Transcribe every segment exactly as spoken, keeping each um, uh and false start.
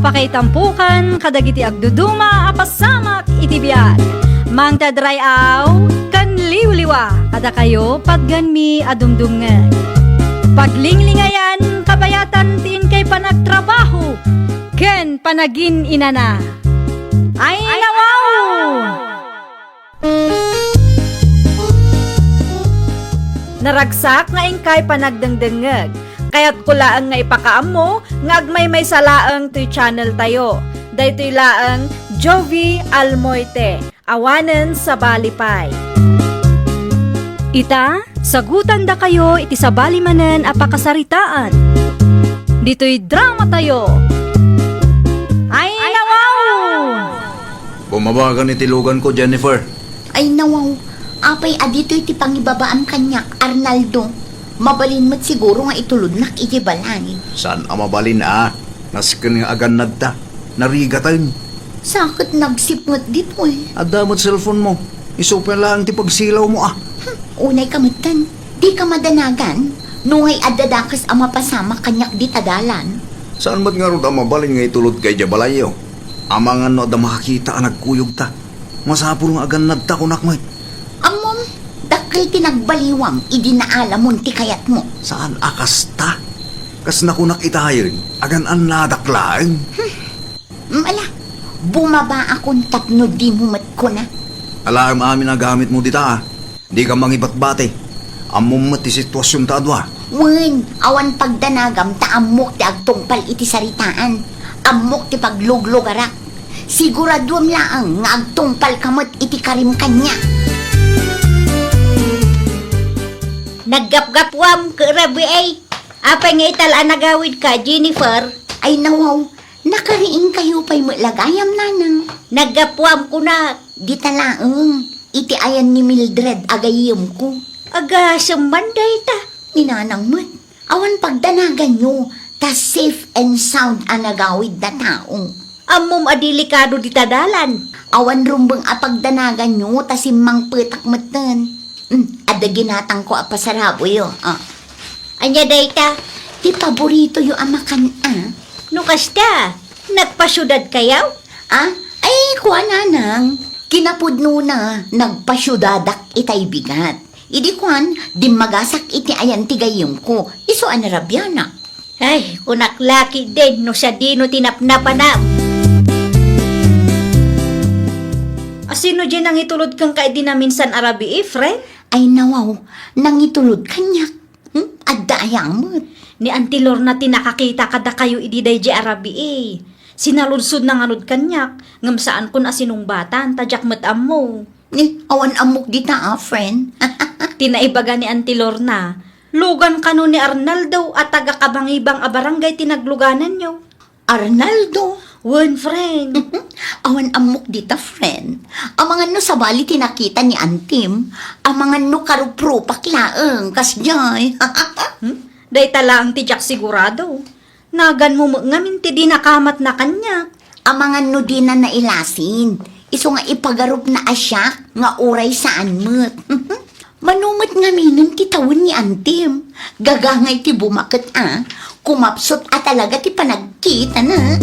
Pakaitampokan kadagiti agduduma a pasamak iti biag. Mangted ray-aw ken liwliwa kadakayo patgenmi a dumdumngeg. Paglinglingayan kabayatan ti inkay panagtrabaho ken panagin-inana. Ay, nawaw! Naragsak nga inkay panagdengdengngeg. Kayatko laeng nga ipakaammo nga agmaymaysa laeng toy channel tayo. Daytoy laeng Jovie Almoite, awanen sabali pay. Ita, sagutandakayo iti sabali manen a pakasaritaan. Ditoy drama tayo. Ay, nawaw! Bumabakan iti luganko, Jennifer. Ay, nawaw. Apay a ditoy ti pangibabaam kaniak, Arnaldo? Mabalin met siguro nga itulodnak iti balay. Saan a mabalin a? Nasken nga agannadta. Narigaten. Sa ket nagsip met ditoy. Adda met cellphone mo. Isu pay laeng ti pagsilawmo a. Hmm, unay ka metten. Dika madanagan? No ngay adda dakes a mapasamak kaniak dita dalan. Saan met ngarud a mabalin nga itulodka idiay balayyo? Amangan no adda makakita a nagkuyogta. Masapul nga agannadta, kunak met. Ammom, dakkel ti nagbaliwam idi naalamon ti kayatmo. Saan a kasta? Kas nakunak itayen, agan-annadak laeng. Hmm, ala, bumabaakon tapno dimo met kuna. Alaem amin a gamitmo dita, a. Dika mangibatbati. Ammom met ti situasionta a dua. Wen, awan pagdanagam ta ammok ti agtungpal iti saritaan. Ammok ti pagluglugarak. Siguraduem laeng nga agtungpalka met iti karim kaniak. Naggapgapuam, Kuya Rabiay. Apay nga ital a nagawidka, Jennifer? Ay, nawaw. Nakariingkayo pay met la gayam, nanang. Naggapuam kunak. Dita laeng, iti ayan ni Mildred a gayyemko. Agasem man dayta. Ni nanang met. Awan pagdanaganyo, ta safe and sound a nagawid a tao. Ammom a delikado dita dalan. Awan rumbeng a pagdanaganyo, ta simmangpetak metten. Hmm, adda ginatangko a pasaraboyo, ah. Ania dayta? Ti paboritoyo a makan, ah. No kasta, nagpasiudadkayo? Ah? Ay, kua, nanang. Kinapudnona, nagpasiudadak itay bigat. Idi kuan, dimmagasak iti ayan ti gayyemko. Isu a narabianak. Ay, kunak la ketdin no sadino ti napnapanam. Asino diay nangitulod kenka idi naminsan a rabii, friend? Ay, nawaw, nangitulod kaniak. Hmm? Adda aya met? Ni Auntie Lorna ti nakakita kadakayo idi daydiay a rabii. Sinaludsodna ngarud kaniak, ngem saankon a sinungbatan, ta diak met ammo. Ni, awan ammok dita, ah, friend. Ti naibaga ni Auntie Lorna, lugan kano ni Arnaldo a taga-Kabangibang a barangay ti naglugananyo. Arnaldo? Wen, friend. Awan ammok dita, friend. Amangan no sabali ti nakita ni Antim, amangan no karuprupak laeng, kasdiay. Hmm? Dayta laeng ti diak sigurado. Naganmo met ngamin ti di nakamatna kaniak. Amangan no dina nailasin. Isu nga ipagarupna a siak nga uray saan met. Mano met ngaminen ti tawen ni Antim. Gagangay ti bumaket a. Kumapsut a talaga ti panagkitana.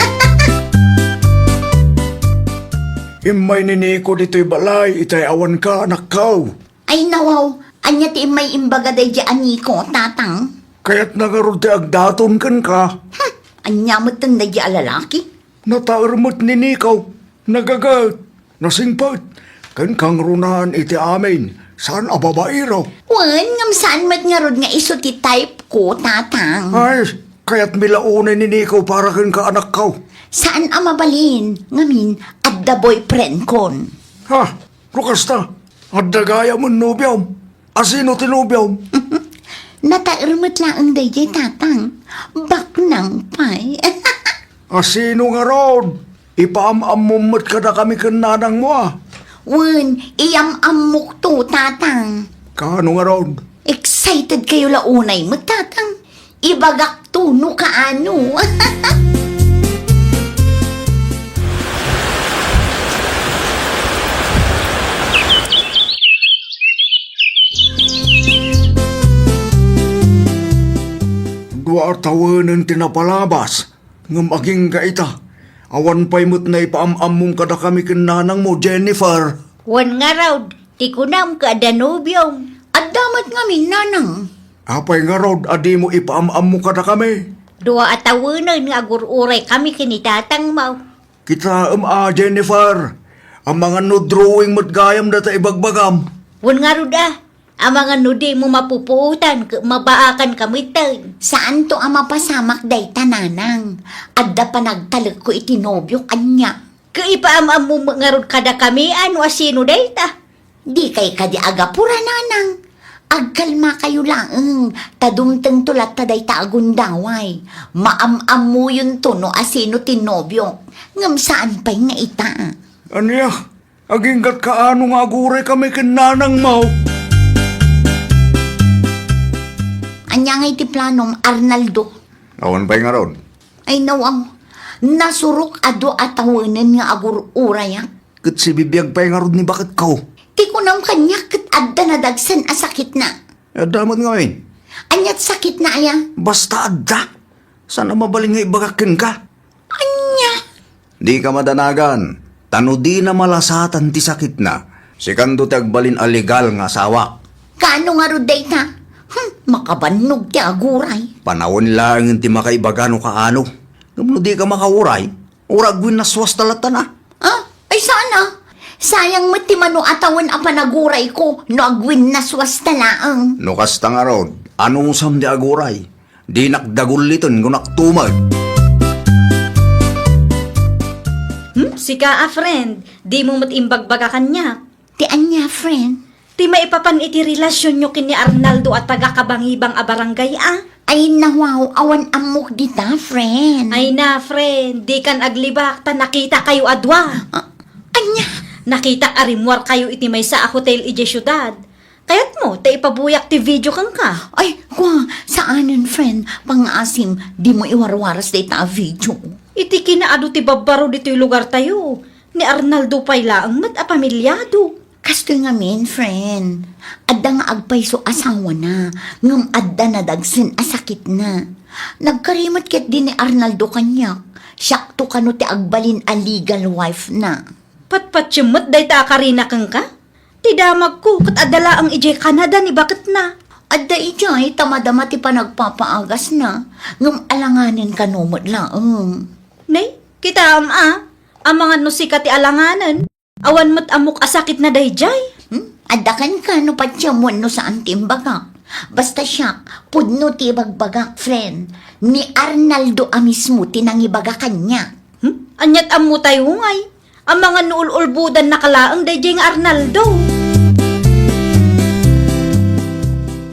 Immay ni Nico ditoy balay, itay awanka, anakkaw. Ay, nawaw, ania ti immay imbaga daydiay a Nico, tatang? Kayatna ngarud ti agdaton kenka. Hmm, ania metten daydiay a lalaki? Nataer met ni Nico. Nagaget. Nasingpet. Ken kangrunan iti amin. Saan a babaero. Wen, ngem saan met ngarud nga isu ti type ko, tatang. Ay, kayatmi la unay ni Nico para kenka, anakkaw. Saan a mabalin, ngamin, adda boyfriend kon. Ha? No kasta, adda gayam nobiom. Asino ti nobiom? Nataer met laeng daydiay, tatang. Baknang pay. Asino ngarud? Ipaam-ammom met kadakami ken nanangmo a. Wen, iyam-ammokto, tatang. Kaano ngarud? Excited kayo la unay met, tatang. Ibagakto no kaano. Dua a tawenen ti napalabas, ngem agingga ita. Awan pay met naipaam-ammom kadakami ken nanangmo, Jennifer. Wen ngarud, ti kunam ket adda nobiom. Adda met ngamin, nanang. Apay ngarud a dimo ipaam-ammo kadakami? Dua a tawenen nga agur-uray kami ken ni tatangmo. Kitaem a, Jennifer, amangan no drawing met gayam data ibagbagam. Wen ngarud a, amangan no dimo mapupuotan ket mabaakan ka metten. Saanto a mapasamak dayta, nanang. Adda panagtalekko iti nobiok ania. Ket ipaam-ammom met ngarud kadakami a no asino dayta. Dikay kadi agapura, nanang? Agkalmakayo laeng, ta dumtengto latta dayta a gundaway. Maam-ammoyonto no asino ti nobiok, ngem saan pay nga ita. Ania? Aginggatka ano nga aguray kami ken nanangmo? Ania ngay ti planom, Arnaldo? Awan pay ngarud. Ay, nawaw. Nasurok a dua a tawenen nga agur-urayak. Ket sibibiag pay ngarud ni baketko. Ti kunam kaniak ket adda nadagsen a sakitna. Adda met ngamin. Ania ti sakitna aya? Basta adda. Saan a mabalin nga ibagak kenka? Ania? Dika madanagan, ta no dina malasatan ti sakitna, sikanto ti agbalin a legal nga asawak. Kaano ngarud dayta? Hmm, makabannog ti aguray. Panawen laengen ti makaibaga no kaano. Ngem no dika makauray, ura agwinnaswasta latta na. Ah, ay saan a? Sayang met ti mano a tawen a panagurayko no agwinnaswasta laeng. No kasta ngarud, anusam ti aguray? Dinak dagulliten, kunak tumek. Hmm, sika a friend, dimo met imbagbaga kaniak. Ti ania, friend? Ti maipapan iti relasionyo ken ni Arnaldo a taga-Kabangibang a barangay a? Ay, nawaw, awan ammok dita, friend. Ay na, friend, dikan aglibak ta nakitakayo a dua. Ah, ania? Nakitak a rimmuarkayo iti maysa a hotel idiay siudad. Kayatmo ta ipabuyak ti video kenka? Ay, kua, saanen, friend. Pangngaasim, dimo iwarwaras dayta a video. Iti kinaadu ti babbaro ditoy lugartayo, ni Arnaldo pay laeng met a pamiliado. Kastoy ngamin, friend. Adda nga agpayso asawana, ngem adda nadagsen a sakitna. Nagkari met ketdi ni Arnaldo kaniak. Siakto kano ti agbalin a legal wife na. Patpatiem met dayta a karina kenka? Ti damagko ket adda laeng idiay Canada ni baketna. Adda idiay ta madama ti panagpapaagasna, ngem alanganen kano met laeng. Nay, kitaem a, amangan no sika ti alanganen. Awan met ammok a sakitna daydiay. Hmm? Adda kenka no patiem wenno saan ti imbagak. Basta siak, pudno ti ibagbagak, friend. Ni Arnaldo a mismo ti nangibaga kaniak. Hmm? Aniat ammo tayo ngay? Amangan no ul-ulbodannaka laeng daydiay nga Arnaldo.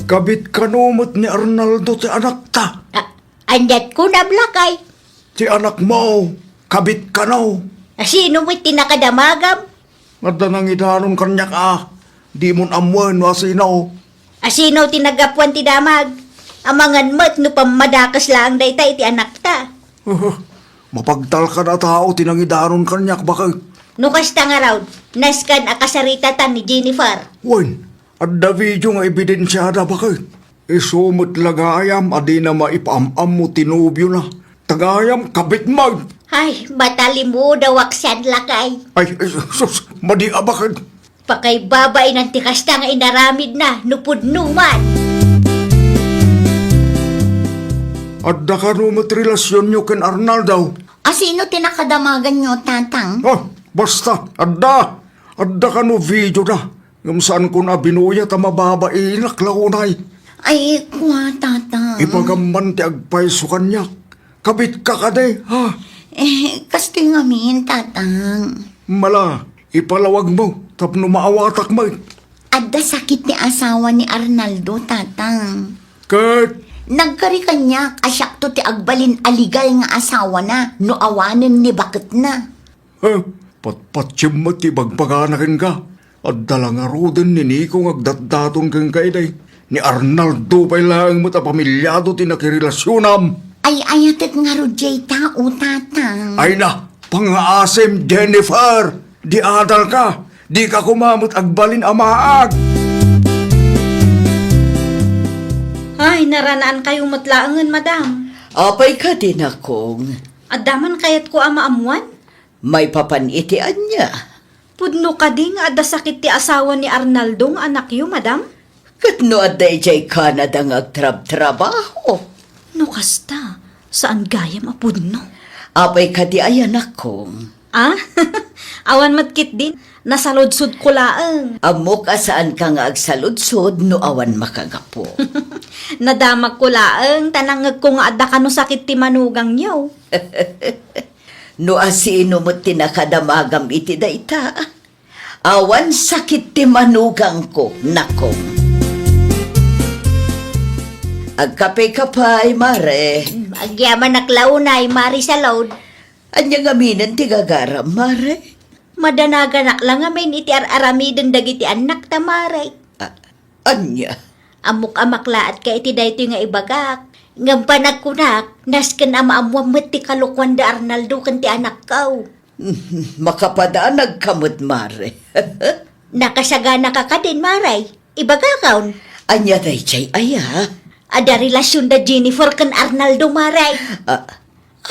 Kabit kano met ni Arnaldo ti anakta? A-, aniat kunam, lakay? Ti anakmo, kabit kano? Asino met ti nakadamagam? Adda nangidanon kaniak a, dimon ammoen no asino. Asino ti naggapuan ti damag? Amangan met no pammadakes laeng dayta iti anakta. Mapagtalkan a tao ti nangidanon kaniak, baket. No kasta ngarud, nasken a kasaritatan ni Jennifer. Wen, adda video nga ebidensiada, baket. Isu met la gayam a dina maipaam-ammo ti nobiona. Ta gayam kabitmo. Ay, matalimudawak sian, lakay. Ay, ay, sus, madi a, baket. Pakaibabainan ti kasta nga inaramidna no pudno man. Adda kano met relasionyo ken Arnaldo? Asino ti nakadamaganyo, Tatang? Ah, basta, adda. Adda kano videoda. Ngem saankon a binuya ta mababainak la unay. Ay, kua, Tatang. Ipagamman ti agpayso kaniak. Kabitka kadi, ha? Eh, kastoy ngamin, Tatang. Mala, ipalawagmo tapno maawatak met. Adda sakit ti asawa ni Arnaldo, Tatang. Ket? Nagkari kaniak a siakto ti agbalin a legal nga asawana no awanen ni baketna. Ha? Patpatiem met ti ibagbagana kenka. Adda la ngaruden ni Nico nga agdatdaton kenka idi. Ni Arnaldo pay laeng met a pamiliado ti nakirelasionam. Ay, ayatek ngarud diay tao, Tatang. Ay na, pangngaasim, Jennifer! Di adalka! Dika koma met agbalin a maag! Ay, naranaankayo met laengen, madam. Apay kadi, nakong? Adda man kayatko a maammuan? Maipapan iti ania? Pudno kadi nga adda sakit ti asawa ni Arnaldo nga anakyo, madam? Ket no adda idiay Canada nga agtrabtrabaho? No kasta, saan gayam a pudno? Apay kadi a yanakkong? Ah? Awan met ketdin, nasaludsodko laeng. Ammok a saanka nga agsaludsod no awan makagapu. Nadamakko laeng, ta nangngegko nga adda kano sakit ti manugangyo. No asino met ti nakadamagam iti dayta? Awan sakit ti manugangko, nakong. Agkapekapay, mare. Mm, agyamanak la unay, Mare Salud. Ania ngaminen ti gagaram, mare? Madanaganak la ngamin iti ar-aramiden dagiti annakta, mare. A-, ania? Ammok a maklaat ka iti daytoy nga ibagak. Ngem panagkunak, nasken a maammuam met ti kalokuan da Arnaldo ken ti anakko. Makapadanag ka met, mare. Nakasaganaka kadin, mare. Ibagakon. Ania daydiay aya? Adda relasion da Jennifer ken Arnaldo, mare. Ah,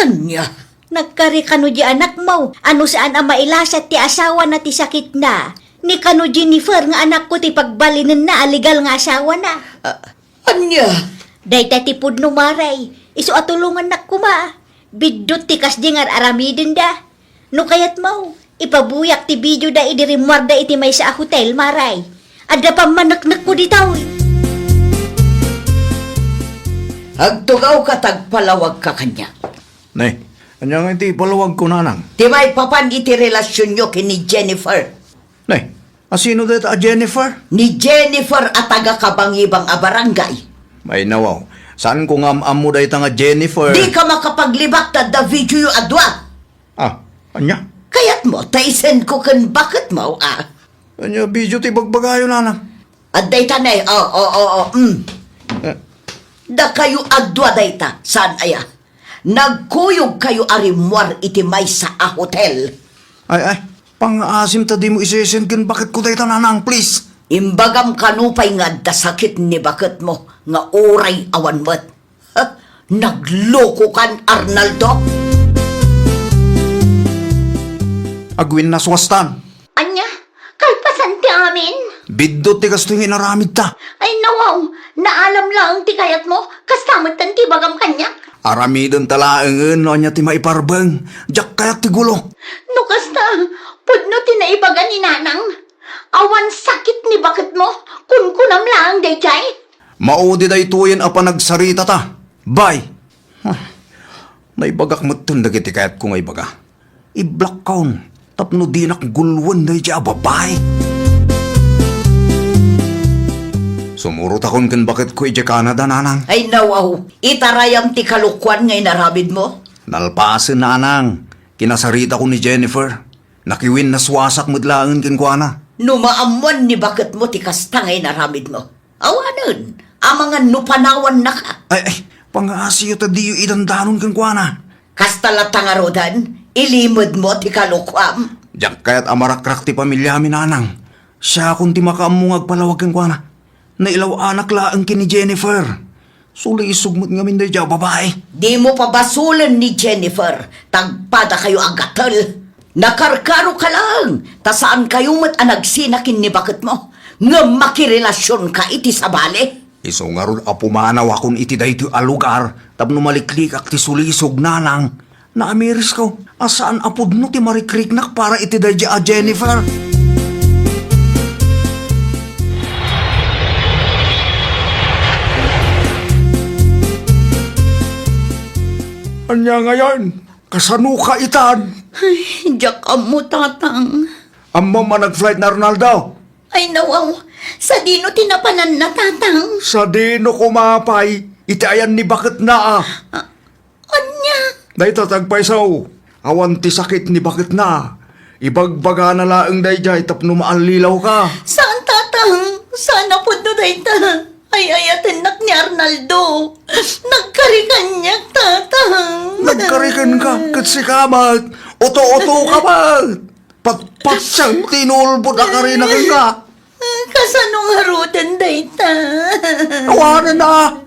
ania? Nagkari kano di anakmo, a no saan a mailasat ti asawana ti sakitna. Ni kano Jennifer nga anakko ti pagbalinenna a legal nga asawana. Ah, ania? Dayta ti pudno, mare. Isu a tulongannak koma. Biddut ti kasdi nga ar-aramidenda. No kayatmo, ipabuyak ti videoda idi rimmuarda iti maysa a hotel, mare. Adda pammaneknekko ditoy. Agtugawka ta agpalawagka kaniak. Ne, ania nga iti ipalawagko, nanang? Ti maipapan iti relasionyo ken ni Jennifer. Ne, asino dayta a Jennifer? Ni Jennifer a taga-Kabangibang a barangay. Ay, nawaw. Saanko nga am-ammo dayta nga Jennifer. Dika makapaglibak ta adda videoyo a dua. Ah, ania? Kayatmo ta isendko ken baketmo, ah. Ania video ti bagbagayo, nanang? Adda ita ne, o, o, o, o, mm. Eh. Dakayo a dua dayta, saan aya? Nagkuyogkayo a rimmuar iti maysa a hotel. Ay, ay, pangngaasim ta dimo isesend ken baketko dayta, nanang, please. Imbagam kano pay nga adda sakit ni baketmo nga uray awan met. Ha? Naglokokan, Arnaldo? Agwinnaswastan. Ania? Kalpasan ti amin? Biddut ti kastoy nga inaramidta. Ay, nawaw, naalam laeng ti kayatmo, kasta metten ti ibagam kaniak. Aramidenta laengen no ania ti maiparbeng, diak kayat ti gulo. No kasta, pudno ti naibaga ni nanang. Awan sakit ni baketmo, kunkunam laeng daydiay. Maudi daytoyen a panagsaritata. Bay! Ah, naibagak metten dagiti kayatko nga ibaga. Iblockon tapno dinak guluen daydiay a babai. Sumurotakon ken baketko idiay Canada, nanang. Ay, nawaw, itarayam ti kalokuan nga inaramidmo. Nalpasen, nanang. Kinasaritakon ni Jennifer. Nakiwinnaswasak met laengen kenkuana. No maammuan ni baketmo ti kasta nga inaramidmo. Awanen, amangan no panawannaka. Ay, ay, pangaasiyo ta diyo idandanon kenkuana. Kasta latta ngaruden, ilimedmo ti kalokuam. Diak kayat a marakrak ti pamiliami, nanang. Siakon ti makaammo nga agpalawag kenkuana. Nailaw-anak laeng ken ni Jennifer. Sulisog met ngamin daydiay a babai. Dimo pabasolen ni Jennifer, ta agpadakayo a gatel. Nakarkaroka laeng, ta saankayo met a nagsina ken ni baketmo, ngem makirelasionka iti sabali. Isu ngarud a pumanawakon iti daytoy a lugar tapno maliklikak ti sulisog, nanang. Naamirisko a saan a pudno ti marikriknak para iti daydiay a Jennifer. Ania ngayon? Kasanoka itan? Ay, diak ammo, Tatang. Ammom a nag-flight ni Arnaldo? Ay, nawaw. Sadino ti napananna, Tatang? Sadino koma pay iti ayan ni baketna, a? Ah, ania? Dayta ti agpayso. Awan ti sakit ni baketna. Ibagbagana laeng daydiay tapno maallilawka. Saan, Tatang? Saan a pudno dayta? Ay-ayatennak ni Arnaldo. Nagkari kaniak, Tatang. Nagkari kenka, ket sika met. Uto-utoka met. Patpatang ti inulbod a karina kenka. Kasano ngaruden dayta? Awanen a,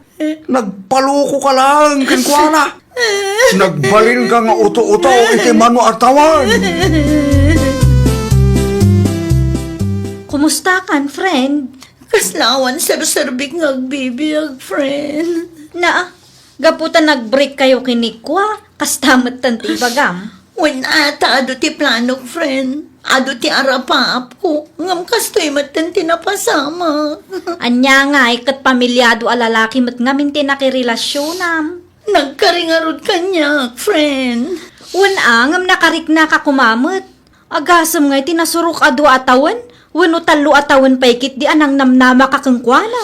nagpalokoka laeng kenkuana. Nagbalinka nga uto-uto iti mano a tawen. Kumustakan, friend? Kasla awan serserbik nga agbibiag, friend. Naa, gapu ta nag-break kayo ken ni Kua, kasta metten ti ibagam. Wen a, ta adu ti planok, friend. Adu ti arapaapko, ngem kastoy metten ti napasamak. Ania ngay ket pamilyado a lalaki met ngamin ti nakirelasionam? Nagkari ngarud kaniak, friend. Wen a, ngem nakariknaka koma met. Agasem ngay ti nasurok a dua a tawen, wenno tallo a tawen pay ketdi a nangnamnamaka kenkuana.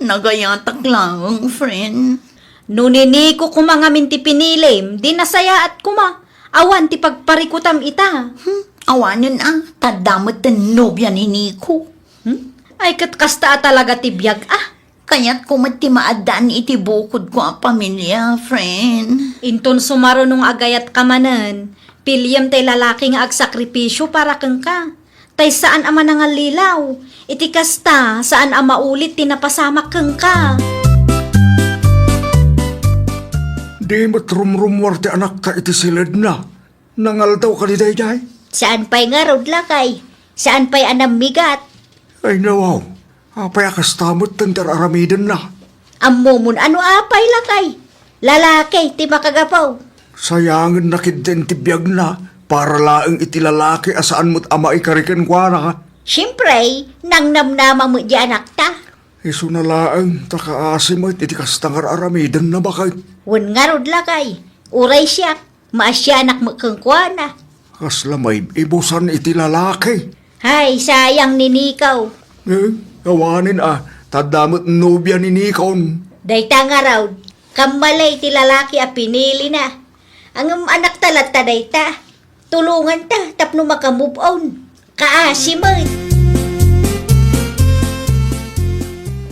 Nagayatak laeng, friend. No ni Nico koma ngamin ti pinilim, di nasayaat koma. Awan ti pagparikutam ita. Hmm, awanen a, ta adda met ti nobia ni Nico. Hmm? Ay, ket kasta a talaga ti biag a. Kayatko met ti maaddaan iti bukodko a pamilia, friend. Inton sumaruno nga agayatka manen, piliem tay lalaki nga agsakripisio para kenka. Tay saan a manangallilaw. Iti kasta, saan a maulit ti napasamak kenka. Di met rumrummuar ti anakta iti siledna. Nangaldaw kadi daydiay? Saan pay ngarud, lakay? Saan pay a nammigat? Ay, nawaw. Apay a kasta met ti ar-aramidenna? Ammomon a no apay, lakay. Lalaki ti makagapu. Sayangenna ketdin ti biagna para laeng iti lalaki a saan met a maikari kenkuana. Siempre, nangnamnama met di anakta. Isuna laeng ta kaasi met iti kasta nga ar-aramidenna, baket. Wen ngarud, lakay. Uray siak, maasianak met kenkuana. Kasla maib-ibusan iti lalaki. Hay, sayang ni Nikaw. Eh, awanen a, ta adda met nobia ni Nikon. Dayta ngarud, kammalay ti lalaki a pinilina. Ngem anakta latta dayta. Tulonganta tapno maka-move on. Kaasi met.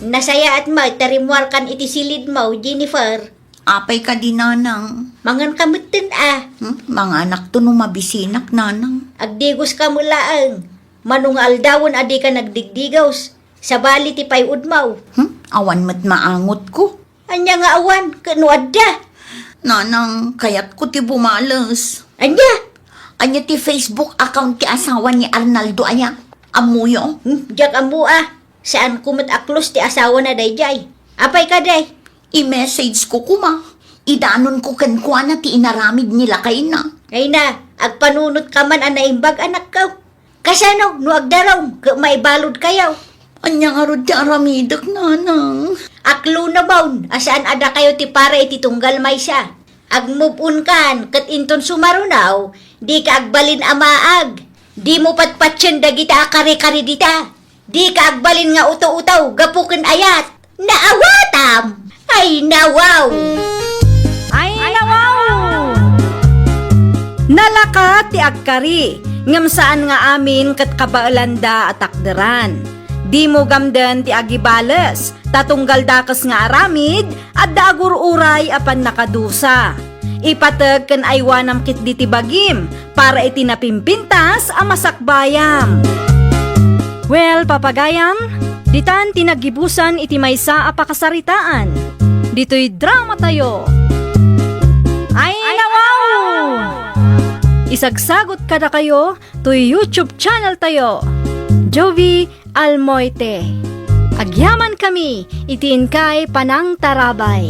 Nasayaat met ta rimmuarkan iti silidmo, Jennifer. Apay kadi, nanang? Manganka metten a. Hmm? Manganakto no mabisinak, nanang. Agdigoska met laeng. Mano nga aldawen a dika nagdigdigaws. Sabali ti pay-odmo. Hmm? Awan met maangotko. Ania nga awan, ket no adda? Nanang, kayatko ti bumales. Ania? Ania ti Facebook account ti asawa ni Arnaldo aya? Ammoyo? Hmm, diak ammo a. Saanko met a close ti asawana daydiay. Apay kadi? I-message ko koma. Idanonko kenkuana ti inaramid ni lakayna. Ay na, agpanunotka man a naimbag, anakko. Kasano no agdarum ket maibaludkayo? Ania ngarud ti aramidek, nanang? Aklonamon a saan a dakayo ti para iti tunggal maysa. Agmove on kan ket inton sumaruno, dika agbalin a maag. Dimo patpatien dagita a kare-kare dita. Dika agbalin nga uto-uto gapu ken ayat. Naawatam! Ay, nawaw! Ay, nawaw! Nalaka ti agkari, ngem saan nga amin ket kabaelanda a takderan. Dimo gamden ti agibales, ta tunggal dakes nga aramid, adda agur-uray a pannakadusa. Ipateg ken aywanam ketdi ti bagim para iti napimpintas a masakbayam. Well, papagayam, ditan ti naggibusan iti maysa a pakasaritaan. Ditoy dramatayo. Ay, nawaw! Isagsagot kadakayo toy YouTube channel tayo, Jovie Almoite. Agyamankami iti inkay panangtarabay.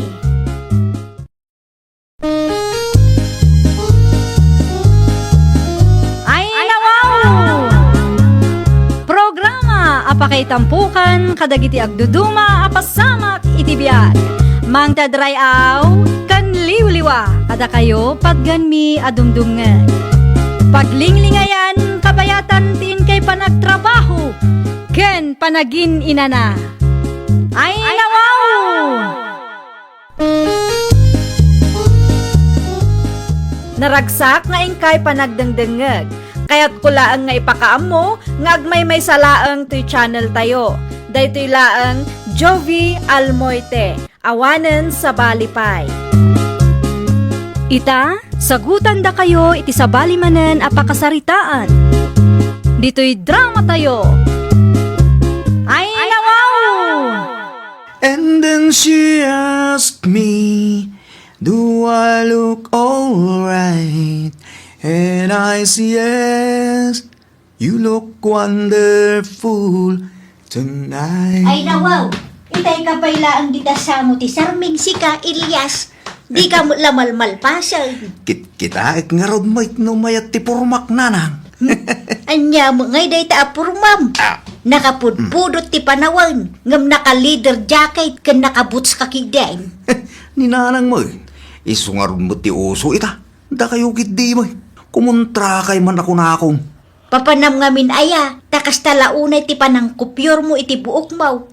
Ay, nawaw! Programa a pakaitampukan kadagiti agduduma a pasamak iti biag. Mangted ray-aw ken liwliwa kadakayo patgenmi a dumdumngeg. Paglinglingayan, kabayatan ti inkay panagtrabaho ken panagin-inana. Ay, nawaw! Naragsak nga inkay panagdengdengngeg. Kayatko laeng nga ipakaammo nga agmaymaysa laeng toy channel tayo. Daytoy laeng Jovie Almoite, awanen sabali pay. Ita, sagutandakayo iti sabali manen a pakasaritaan. Ditoy dramatayo. Ay, nawaw! And then she asked me, Do I look alright? And I say yes, you look wonderful tonight. Ay, nawaw! Itay ka pay laeng dita samo ti sarming sika, Elias. Di ka met la malmalpasen. Kit-, kitaek ngarud met no mayat ti pormak, nanang. Ania met ngay dayta a pormam? Ah. Nakapudpudot ti panawen, ngem naka-leather jacket ken naka-boots ka ketdin. Ni nanang met, isu ngarud met ti uso ita. Dakayo ketdi met, kumontrakay man a kunakon. Papanam ngamin aya, ta kasta la unay ti panangkopiormo iti buokmo.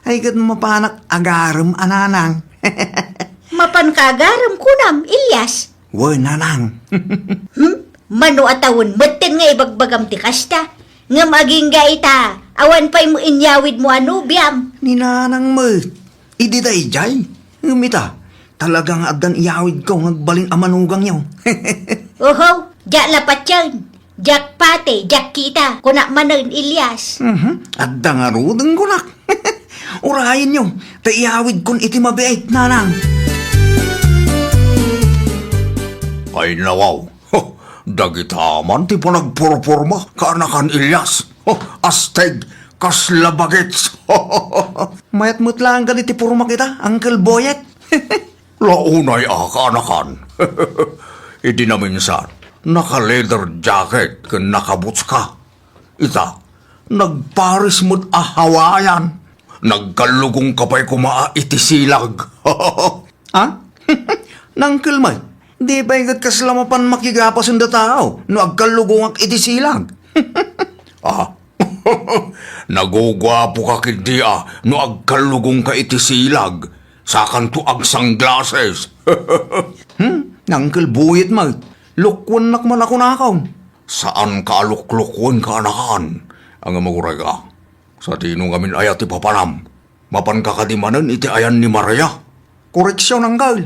Ay, ket mapanak agarem a nanang. Mapanka agarem kunam, Elias? Wen, nanang. Hmm? Mano a tawen metten nga ibagbagam ti kasta? Ngem agingga ita, awan pay mo inyawidmo a nobiam. Ni nanang met, idi daydiay. Ngem ita, talaga nga addan iyawidko nga agbalin a manugangyo. Oho, diak la patien. Diak pati, diak kita, kunak manen, Elias. Mhm. Adda ngaruden kunak. Urayenyo, ta iyawidkon iti mabiit, nanang. Ay, nawaw. Ho, dagita man ti panagpurporma, kaanakan, Elias. Ho, astig, kasla bagets. Mayat met laeng kadi ti pormak ita, Uncle Boyet. La unay a, kaanakan. Idi naminsan, naka-leather jacket ken naka-boots ka. Ita, nagpares met a Hawaiian. Nagkallugong ka pay koma iti silag. Ha? Nangkel met, di pay ket kasla mapan makigapasen da tao no agkallugongak iti silag. Ah, naguguapo ka ketdi a no agkallugong ka iti silag, sakanto agsunglasses. Hmm, Uncle Boyet met, lukwennak man a kunakon. Saan ka a luklukoen, kaanakan, ngem aguray ka. Sadino ngamin aya ti papanam? Mapanka kadi manen iti ayan ni Maria? Koreksion, Uncle.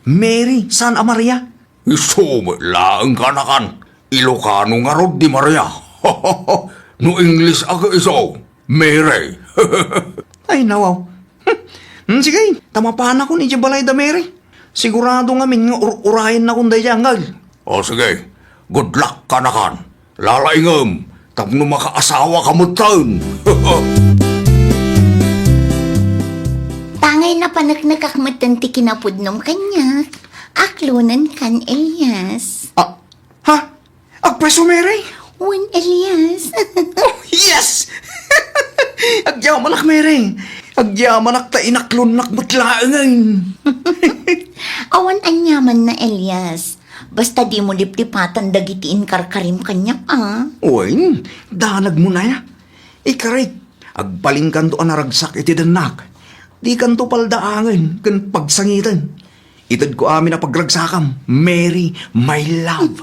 Mary, saan a Maria? Isu met laeng, kaanakan. Ilocano ngarud di Maria. No English a ket isu, Mary. Ay, nawaw. Hmm, sige, ta mapanakon idiay balay da Mary. Sigurado ngamin nga ur-urayennakon daydiay, Uncle. O, sige. Good luck, kaanakan. Lalaingem tapno makaasawa ka metten. Tangay napaneknekak metten ti kinapudnom kaniak. Aklonenkan, Elias. Ah, ha? Agpreso, Mary? Wen, Elias. Oh, yes! Agyamanak, Mary. Agyamanak ta inaklonnak met laengen. Awan aniamanna, Elias. Basta dimo liplipatan dagiti inkarkarim kaniak, a. Wen, danagmon aya. Ikarik, agbalinkanto a naragsak iti dennak. Dikanto paldaangen ken pagsangiten. Itedko amin a pagragsakam, Mary, my love.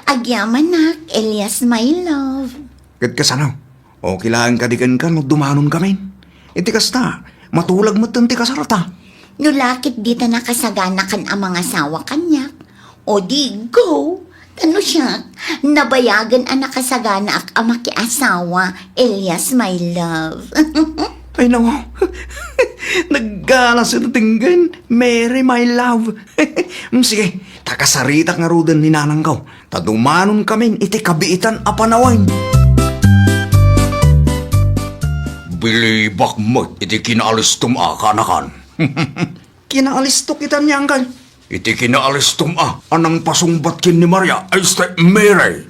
Agyamanak, Elias, my love. Ket kasano? Okay laeng kadi kenka no dumanon kami? Iti kasta, matulag metten ti kasarta. No la ket dita nakasaganakan a mangasawa kaniak, o di, go! Ta no siak, nabayagen a nakasaganaak a makiasawa, Elias, my love. Ay, naku. Naggana si Tinggen, Mary, my love. Mm, sige, ta kasaritak ngaruden ni nanangko. Ta dumanon kamin iti kabiitan a panawen. Bilibak met iti kinaalistom a, kaanakan. Kinaalistok ita ni Uncle. Iti kinaalistom a, a nangpasungbat ken ni Maria, ay, esta Mary.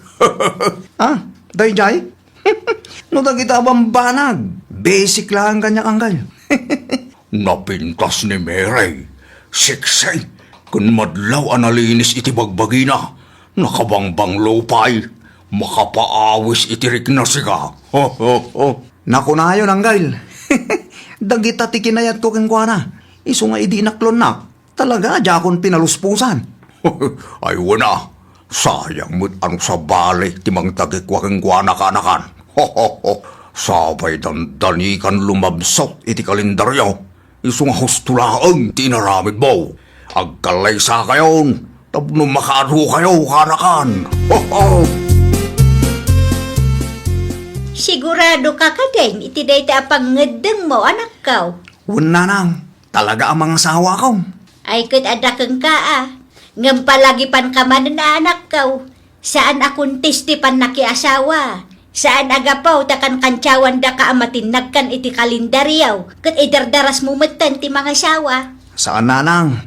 Ah, daydiay? No dagita a bambanag, basic laeng kaniak, Uncle. Napintas ni Mary, sexy, ken madlaw a nalinis iti bagbagina, nakabangbanglo pay, makapaawis iti rikna, sika. Nakunayon, Uncle. Dagita ti kinayatko kenkuana. Isu nga idi inaklonnak, talaga a diakon pinaluspusan. Ay, wen a, sayang met a no sabali ti mangtagikua kenkuana, kaanakan. Sapay dandanikan lumabsot iti kalendaryo. Isu nga husto laeng ti inaramidmo. Agkallaysakayon tapno makaadu kayo, kaanakan. Sigurado ka kadin iti dayta a pangngeddengmo, anakko? Wen, nanang, talaga a mangasawakon. Ay, ket adda kenka, a. Ngem palagipanka manen a anakko. Saan a contest ti pannakiasawa. Saan a gapu ta kankantsawan daka a matinnagkan iti kalendaryo, ket idardarasmo metten ti mangasawa. Saan, nanang.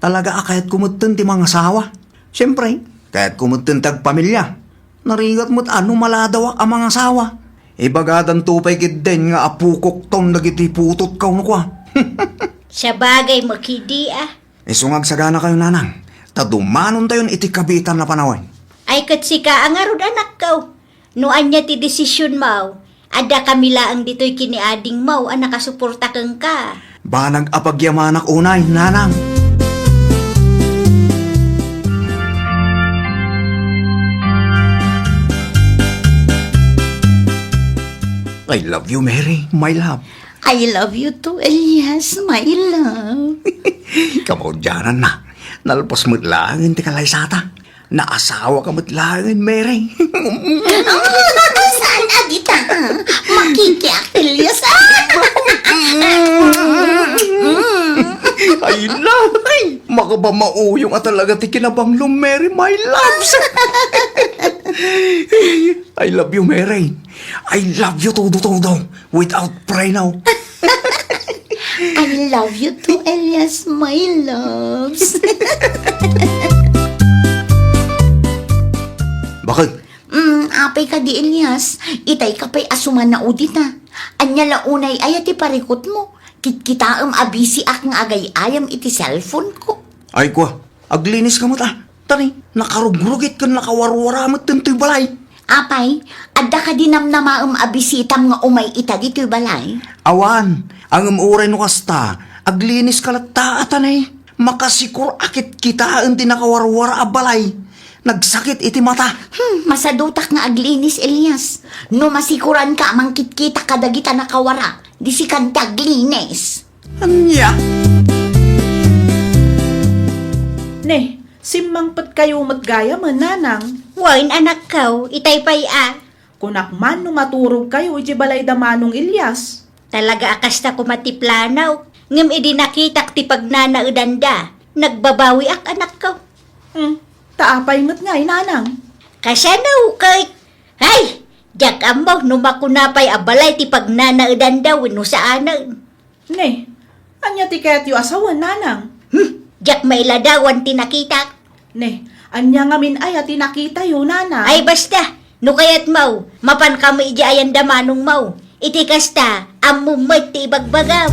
Talaga a kayatko metten ti mangasawa. Siempre, kayatko metten ti agpamilya. Narigat met a no maladawak a mangasawa. Ibagadanto pay ketdin nga apokokton dagiti putotko, no kua. Sabagay, makidi, a. Isu nga agsaganakayo, nanang, ta dumanontayon iti kabiitan a panawen. Ay, ket sika a ngarud, anakko. No ania ti desisionmo, adda kami laeng ditoy ken ni adingmo a nakasuporta kenka. Banag a pagyamanak unay, nanang. I love you, Mary, my love. I love you too, Elias, my love. Kamaudiananna, nalpas met laeng ti kalaysata. Naasawaka met laeng, Mary. Saan a dita? Makikiak, Elias, a. Ay, nay! Makapamauyong a talaga ti kinabanglo, Mary, my loves. I love you, Mary. I love you todo-todo, without pray now. I love you too, Elias, my loves. Bakit? Mm, apay kadi, Elias, itay ka pay a sumanao dita. Ania la unay aya ti parikutmo? Kitkitaem a bisiak nga agay-ayam iti cellphone ko. Ay, kua, aglinis ka met, a. Tani, nakarugrugit ken nakawarwara met ditoy balay. Apay, adda kadi namnamaem a bisitam nga umay ita ditoy balay? Awan, ngem uray no kasta, aglinis ka latta, a, tani. Makasikor a kitkitaen ti nakawarwara a balay. Nagsakit iti mata. Hmm, masadutak nga aglinis, Elias. No masikoranka a mangkitkita kadagita nakawara, di sikan ti aglinis. Ania? Ne, simmangpetkayo met gayamen, nanang. Wen, anakko, itay pay a. Kunak man no maturogkayo iti balay da Manong Elias. Talaga a kasta koma ti plano, ngem idi nakitak ti pagnanaedanda, nagbabawiak, anakko. Hmm, ta apay met ngay, nanang? Kasano ket? Hay! Diak ammo no makuna pay a balay ti pagnanaedanda wenno saanen. Ne, ania ti kayatyo a sawen, nanang? Hmm, diak mailadawan ti nakitak. Ne, ania ngamin aya ti nakitayo, nanang? Ay, basta, no kayatmo, mapankami idiay ayan da manongmo. Iti kasta, ammom met ti ibagbagam.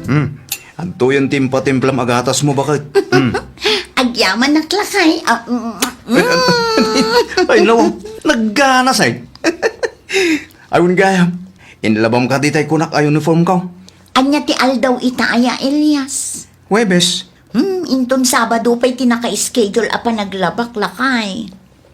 Hmm, adtoyen ti impatimplam a gatasmo, baket. Hmm. Agyamanak lakay. Ah, mm, mm. Ay, nawa, nagganas, ay. Ay, wen gayam, inlabam ka ditay kunak a uniform ko. Ania ti aldaw ita aya, Elias? Huwebes. Hmm, inton Sabado pay ti naka-schedule a panaglabak, lakay.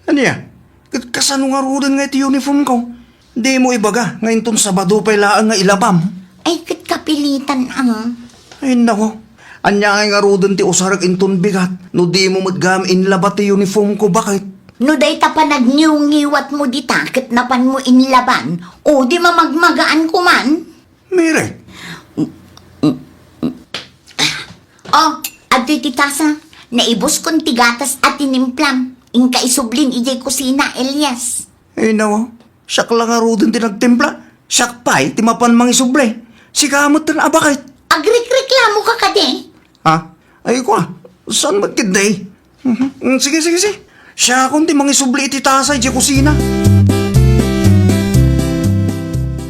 Ania? Ket kasano ngaruden nga iti uniform ko? Dimo ibaga nga inton Sabado pay laeng nga ilabam? Ay, ket kapilitan, am. Ay, nako. Ania ngay ngaruden ti usarek inton bigat no dimo met gayam inlaba ti uniform ko, baket? No dayta panagniwngiwatmo dita ket napanmo inlaban, o di mamagmagaan koman? Mire. Oh, adtoy ti tasa. Naibuskon ti gatas a tinimplam. Inka isublin idiay kusina, Elias. Ay, nawa. Siak la ngaruden ti nagtimpla. Siak pay ti mapan mangisubli. Sika met ten a baket. Agrikreklamo ka kadi? Ha? Ay, kua. Saan met ketdi? Mhm. Mm, sige, sige, sige. Siakon ti mangisubli iti tasa idiay kusina.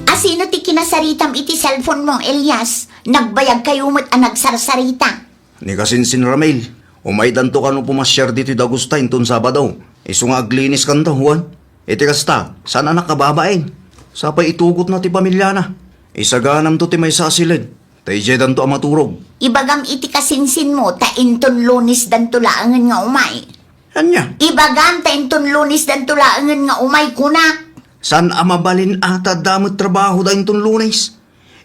Asino ti kinasaritam iti cellphone mo, Elias? Nagbayag kayo met a nagsarsarita. Ni kasinsin Ramil, umaydanto kano pumasiar ditoy dagusta inton Sabado. Isu nga aglinis kanto, Juan. Iti kasta, saan a nakababain. Sapay itugotna ti pamiliana. Isaganamto ti maysa a siled. Ta idiay danto a maturog. Ibagam iti kasinsinmo ta inton Lunes danto laengen nga umay. Ania? Ibagam ta inton Lunes danto laengen nga umay, kunak. Saan a mabalin a ta adda met trabahoda inton Lunes?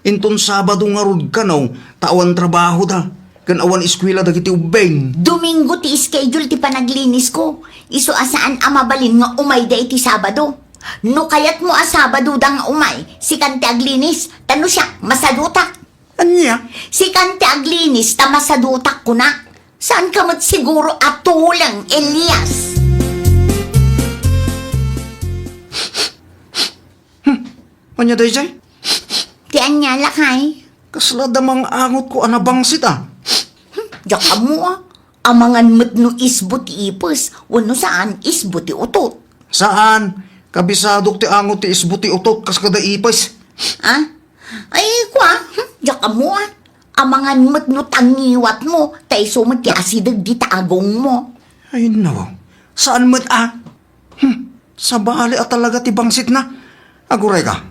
Inton Sabado ngarud kano ta awan trabahoda ken awan eskuela dagiti ubbing. Domingo ti schedule ti panaglinis ko. Isu a saan a mabalin nga umayda iti Sabado. No kayatmo a Sabado da nga umay, sikan ti aglinis, ta no siak, masadutak. Ania? Sikan ti aglinis ta masadutak, kuna. Saan ka met siguro a tuleng, Elias? Hmm, ania dayjay? Ti ania, lakay? Kasla damang angotko a nabangsit, a. Hmm, diak ammo, a. Amangan met no isbo ti ipis, wenno saan isbo ti utot. Saan. Kabisadok ti angot ti isbo ti utot kas kada ipis. A? Ay, kua, hmm, diak ammo, a. Amangan met no tangiwatmo, ta isu met ti asideg dita agongmo. Ay, nawaw. Saan met, a. Hmm, sabali a talaga ti bangsitna. Aguray ka.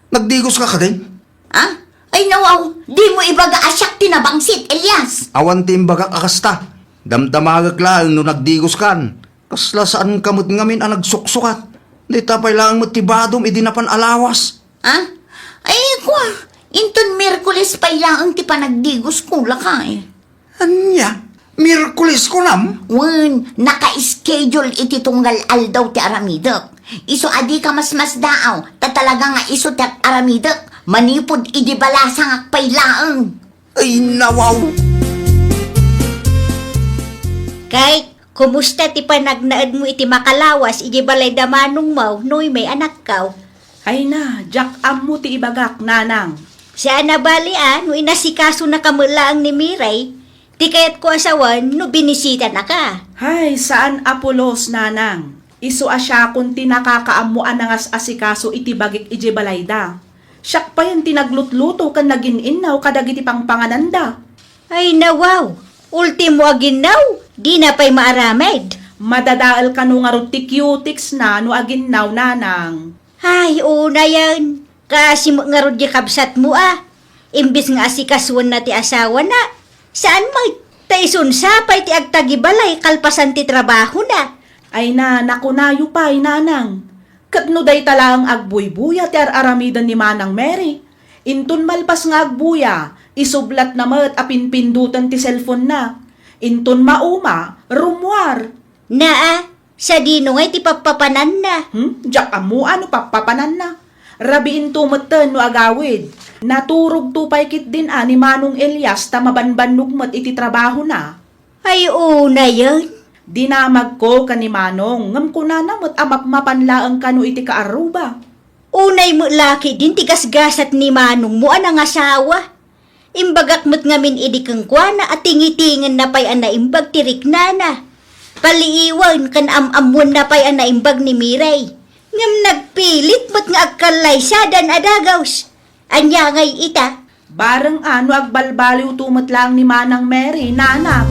Nagdigos ka kadin? A? Ay, nawaw, dimo ibaga a siak ti nabangsit, Elias. Awan ti imbagak a kasta. Damdamagek laeng no nagdigos kan. Kasla saan ka met ngamin a nagsuksukat. Dita pay laeng met ti badom idi napan a lawas. A? Ay, kua, inton Miyerkules pay laeng ti panagdigosko, lakay. Ania? Miyerkules, kunam? Wen, naka-schedule iti tunggal aldaw ti aramidek. Isu a dika masmasdaaw, ta talaga nga isu ti aramidek, manipud idi balasangak pay laeng. Ay, nawaw! Kay, kumusta ti panagnaedmo iti makalawas iti balay da manongmo, Noy, may anakkaw? Ay na, diak ammo ti ibagak, nanang. Saan a bali a no inasikasonaka met laeng ni Miray, ti kayatko a sawen no binisitanaka. Hay, saan a pulos, nanang. Isu a siakon ti nakakaammo a nangas-asikaso iti bagik idiay balayda. Siak payen ti naglutluto ken nagin-innaw kadagiti pangpangananda. Ay, nawaw! Ultimo a ginnaw, dina pay maaramed. Madadael kano ngarud ti cutex na no aginnaw, nanang. Ay, unayen. Kaasi met ngarud di kabsatmo a. Imbes nga asikasoenna ti asawana, saan met, ta isunsa pay ti agtagibalay kalpasan ti trabahona. Ay na, nakunayo pay, nanang. Ket no dayta laeng agbuybuya ti ar-aramiden ni Manang Mary, inton malpas nga agbuya, isublatna met a pinpindoten ti cellphone-na. Inton mauma, rummuar. Naa, sadino ngay ti pappapananna? Hmm? Diak ammo a no pappapananna. Rabiinto metten no agawid. Naturogto pay ketdin a ni Manong Elias ta mabanbannog met iti trabahona. Ay, unayen. Dinamagko ken ni Manong, ngem kunana met a mapmapan laeng kano iti kaarruba. Unay met la ketdin ti gasgasat ni manongmo a nangasawa. Imbagak met ngamin idi kenkuana a tingitingenna pay a naimbag ti riknana. Paliiwen ken am-ammoenna pay a naimbag ni Miray. Ngem nagpilit met nga agkallaysadan a dagaws. Ania ngay ita? Bareng a no agbalbaliwto met laeng ni Manang Mary, nana.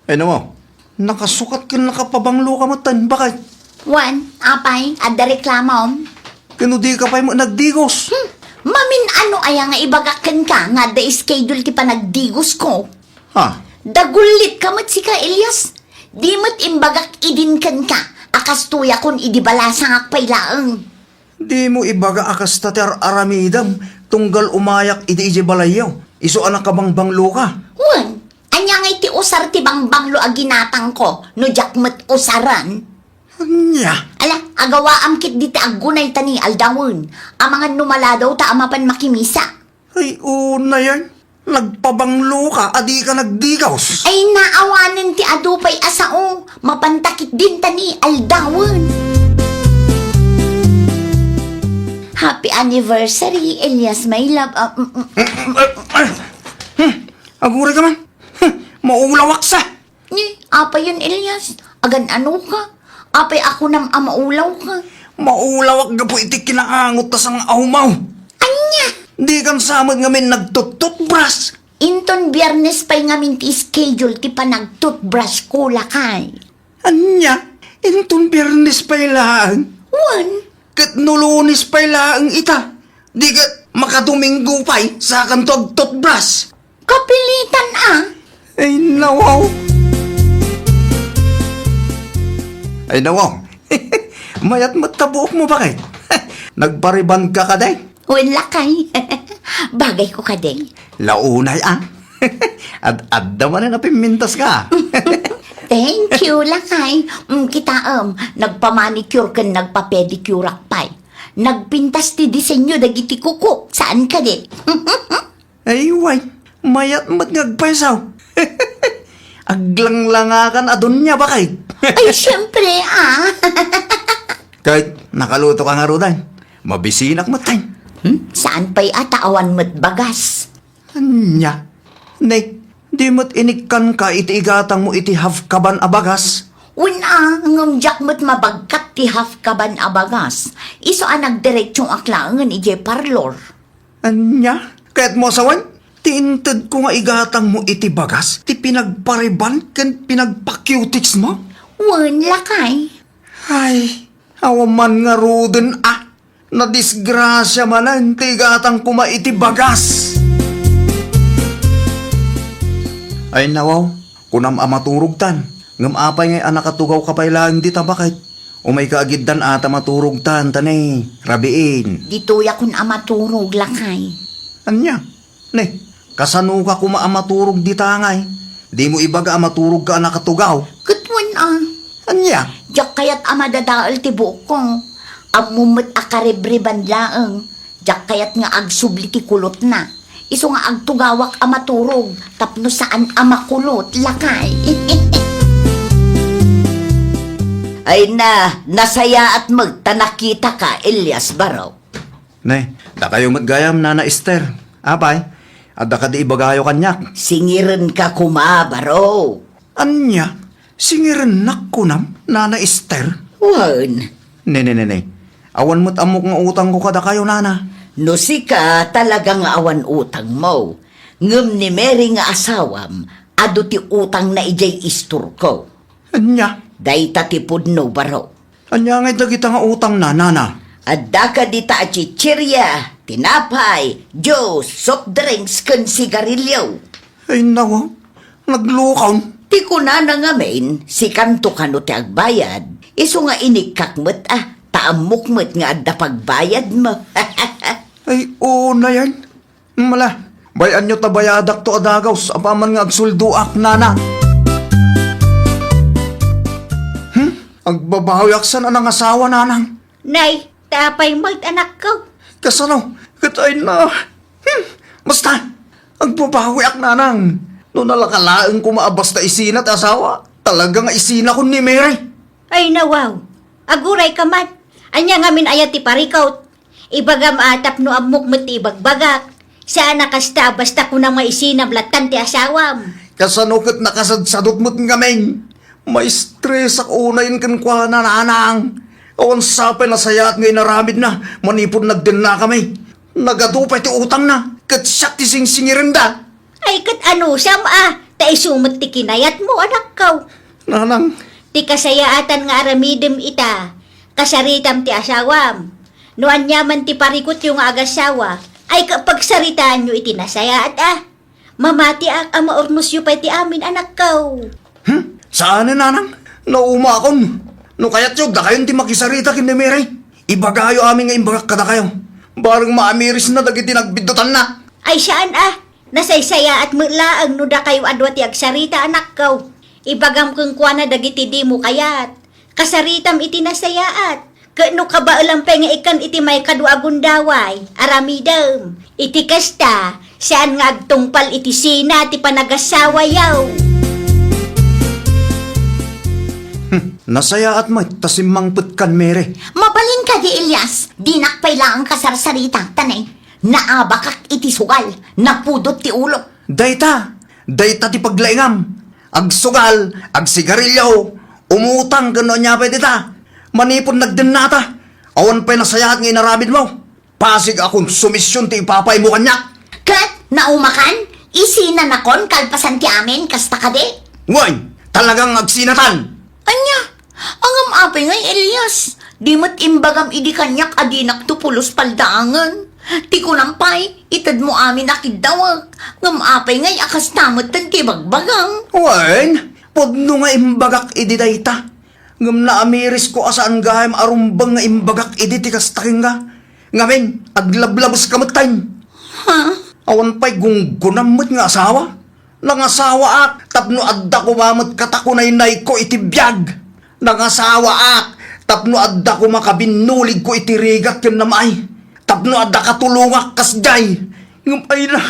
Ay, nawaw, nakasukat ken nakapabanglo ka met, bakay? Wen, apay, adda reklamom? Ken no dika pay met nagdigos? Hmm, mamin-ano aya nga ibagak kenka nga adda schedule ti panagdigosko? Ha? Dagullit ka met sika, Elias. Di met imbagak idin kenka a kastoyakon idi balasangak pay laeng. Dimo ibaga a kasta ti ar-aramidem tunggal umayak idi idiay balayyo, isu a nakabangbanglo ka. Wen, ania ngay ti usar ti bangbanglo a ginatangko no diak met usaren? Ania? Ala, agawaam ketdi ti aggunay ta ni aldawen. Amangan no maladaw ta a mapan makimisa. Ay, unayen. Nagpabanglo ka a dika nagdigaws. Ay, naawanen ti adu pay a sao. Mapanta ketdin ta ni aldawen. Happy anniversary, Elias, my love. Ah, mm, mm. Hmm, aguray ka man. Hmm, maulawak sa. Ni, apayen, Elias? Agan-ano ka? Apay a kunam a maulaw ka? Maulawak gapu iti kinaangot ta sang-awmaw. Ania? Dikan sa met ngamin nagtututbras. Inton Biyernes pay ngamin ti schedule ti panagtutbras ko, lakay. Ania? Inton Biyernes pay laeng? Wen. Ket no Lunes pay laeng ita, di ket makadominggo pay, sakanto agtutbras. Kapilitan a. Ay, nawaw. Ay, nawaw. Mayat met ta buokmo, bakay. Nagpariban ka kadi? Wen, lakay. Bagay ko kadi. Launay, a. Ad-adda manen a pimmintas ka. Thank you, lakay. Mm, kitaem, nagpamanicure ken nagpapedicure-ak pay. Nagpintas ti disenyo dagiti kukok, saan kadi? Ay, way, mayat met nga agpaysaw. Aglanglangakan a dunia, bakay. Ay, siyempre, ah. Ket nakaluto ka ngaruden. Mabisinak met, tay. Hmm? Saan pay a ta awan met bagas? Ania? Ne, di met inikkanka iti igatangmo iti half kaban a bagas? Wen a, ngem diak met mabagkat ti half kaban a bagas. Isu a nagdiretsoak laengen idiay parlor. Ania? Kayatmo a sawen? Ti intedko nga igatangmo iti bagas, ti pinagpariban ken pinagpa-cuticsmo? Wen, lakay. Ay, awan man ngaruden a. Nadisgrasia manen ti igatang koma iti bagas. Ay nawaw, kunam a maturogtan. Ngem apay ngay a nakatugawka pay laeng dita, baket? Umayka agiddan a ta maturogtan, ta ne, rabiin. Ditoyakon a maturog, lakay. Ania? Ne, kasanoka koma a maturog dita ngay? Dimo ibaga a maturogka a nakatugaw? Ket wen a. Ania? Diak kayat a madadael ti buokko. Ammom met a karebriban laeng. Diak kayat nga agsubli ti kulotna. Isu nga agtugawak a maturog tapno saan a makulot, lakay. Ay na, nasayaat met ta nakitaka, Elias Baro. Ne, dakayo met gayam, Nana Ester. Apay, adda kadi ibagayo kaniak? Singirenka koma, baro. Ania? Singirennak kunam, Nana Ester? Wen. Ne, ne, ne, ne. Awan met ammok nga utangko kadakayo, Nana. No sika, talaga nga awan utangmo. Ngem ni Mary nga asawam, adu ti utangna idiay istorko. Ania? Dayta ti pudno, baro. Ania ngay dagita nga utangna, Nana? Adda kadita a chichiria, tinapay, juice, soft drinks, ken sigarilyo. Ay, nawa, naglukaw. Ti kunana ngamin, sikanto kano ti agbayad, isu nga inikkak met a, ta ammok met nga adda pagbayadmo. Ay, oo na yan. Mala, bay-anyo ta bayadakto a dagaws apaman nga agsuldoak, Nana. Hmm? Agbabawiak san a nangasawa, Nanang. Nay, ta apay met, anakko? Kasano? Ket ay na. Hmm. Basta, agbabawiak, Nanang. No nalaka laeng koma a basta isina ti asawa, talaga nga isinakon ni Mary. Ay, nawaw. Agurayka man. Ania ngamin aya ti parikut? Ibagam a tapno ammok met ti ibagbagak. Saan a kasta, basta kunam nga isinam lattan ti asawam. Kasano ket nakasadsadot met ngamin? Maistresak unayen kenkuana, Nanang. Awan sapay nasayaat nga inaramidna manipud nagdennakami. Nagadu pay ti utangna, ket siak ti singsingirenda. Ay, ket anusam a, ta isu met ti kinayatmo, anakko. Nanang. Ti kasayaatan nga aramidem ita, kasaritam ti asawam. No aniaman ti parikutyo nga agasawa, ay, ket pagsaritaanyo iti nasayaat a. Mamatiak a maurnosyo pay ti amin, anakko. Hmm? Saan, Nanang? Naumakon. No kayatyo, dakayon ti makisarita ken ni Mary. Ibagayo amin nga imbagak kadakayo. Bareng maamirisna dagiti nagbiddutanna. Ay, saan a. Nasaysayaat met laeng no dakayo a dua ti agsarita, anakko. Ibagam kenkuana dagiti dimo kayat. Kasaritam iti nasayaat. Ket no kabaelam pay nga ikkan iti maikadua a gundaway, aramidem. Iti kasta, saan nga agtungpal iti sina ti panagasawayo. Hmm, nasayaat met ta simmangpetkan, Mary. Mabalin kadi, Elias, dinak pay laeng kasarsarita, ta ne, naabakak iti sugal, napudot ti ulok. Dayta, dayta ti paglaingam. Agsugal, agsigarilyo, umutang ken no ania pay dita. Manipud nagdennata, awan pay nasayaat nga inaramidmo. Pasig a konsumision ti ipapaymo kaniak. Ket naumakan, isinanakon kalpasan ti amin, kasta kadi? Wen, talagang agsinatan. Ania? Ngem apay ngay, Elias, di met imbagam idi kaniak a dinakto pulos paldaangen. Ti kunam pay, itedmo amin a kiddawek. Ngem apay ngay a kasta metten ti ibagbagam? Wen, pudno nga imbagak idi dayta. Ngem naamirisko a saan gayam a rumbeng nga imbagak idi ti kasta kenka. Ngamin, aglablabeska metten. Ha? Awan pay gunggonam met nga asawa. Nangasawaak tapno adda koma met katakunaynayko iti biag. Nangasawaak tapno adda koma kabinnuligko iti rigat ken namay. Tapno adda katulongak kasdiay. Ngem ay na,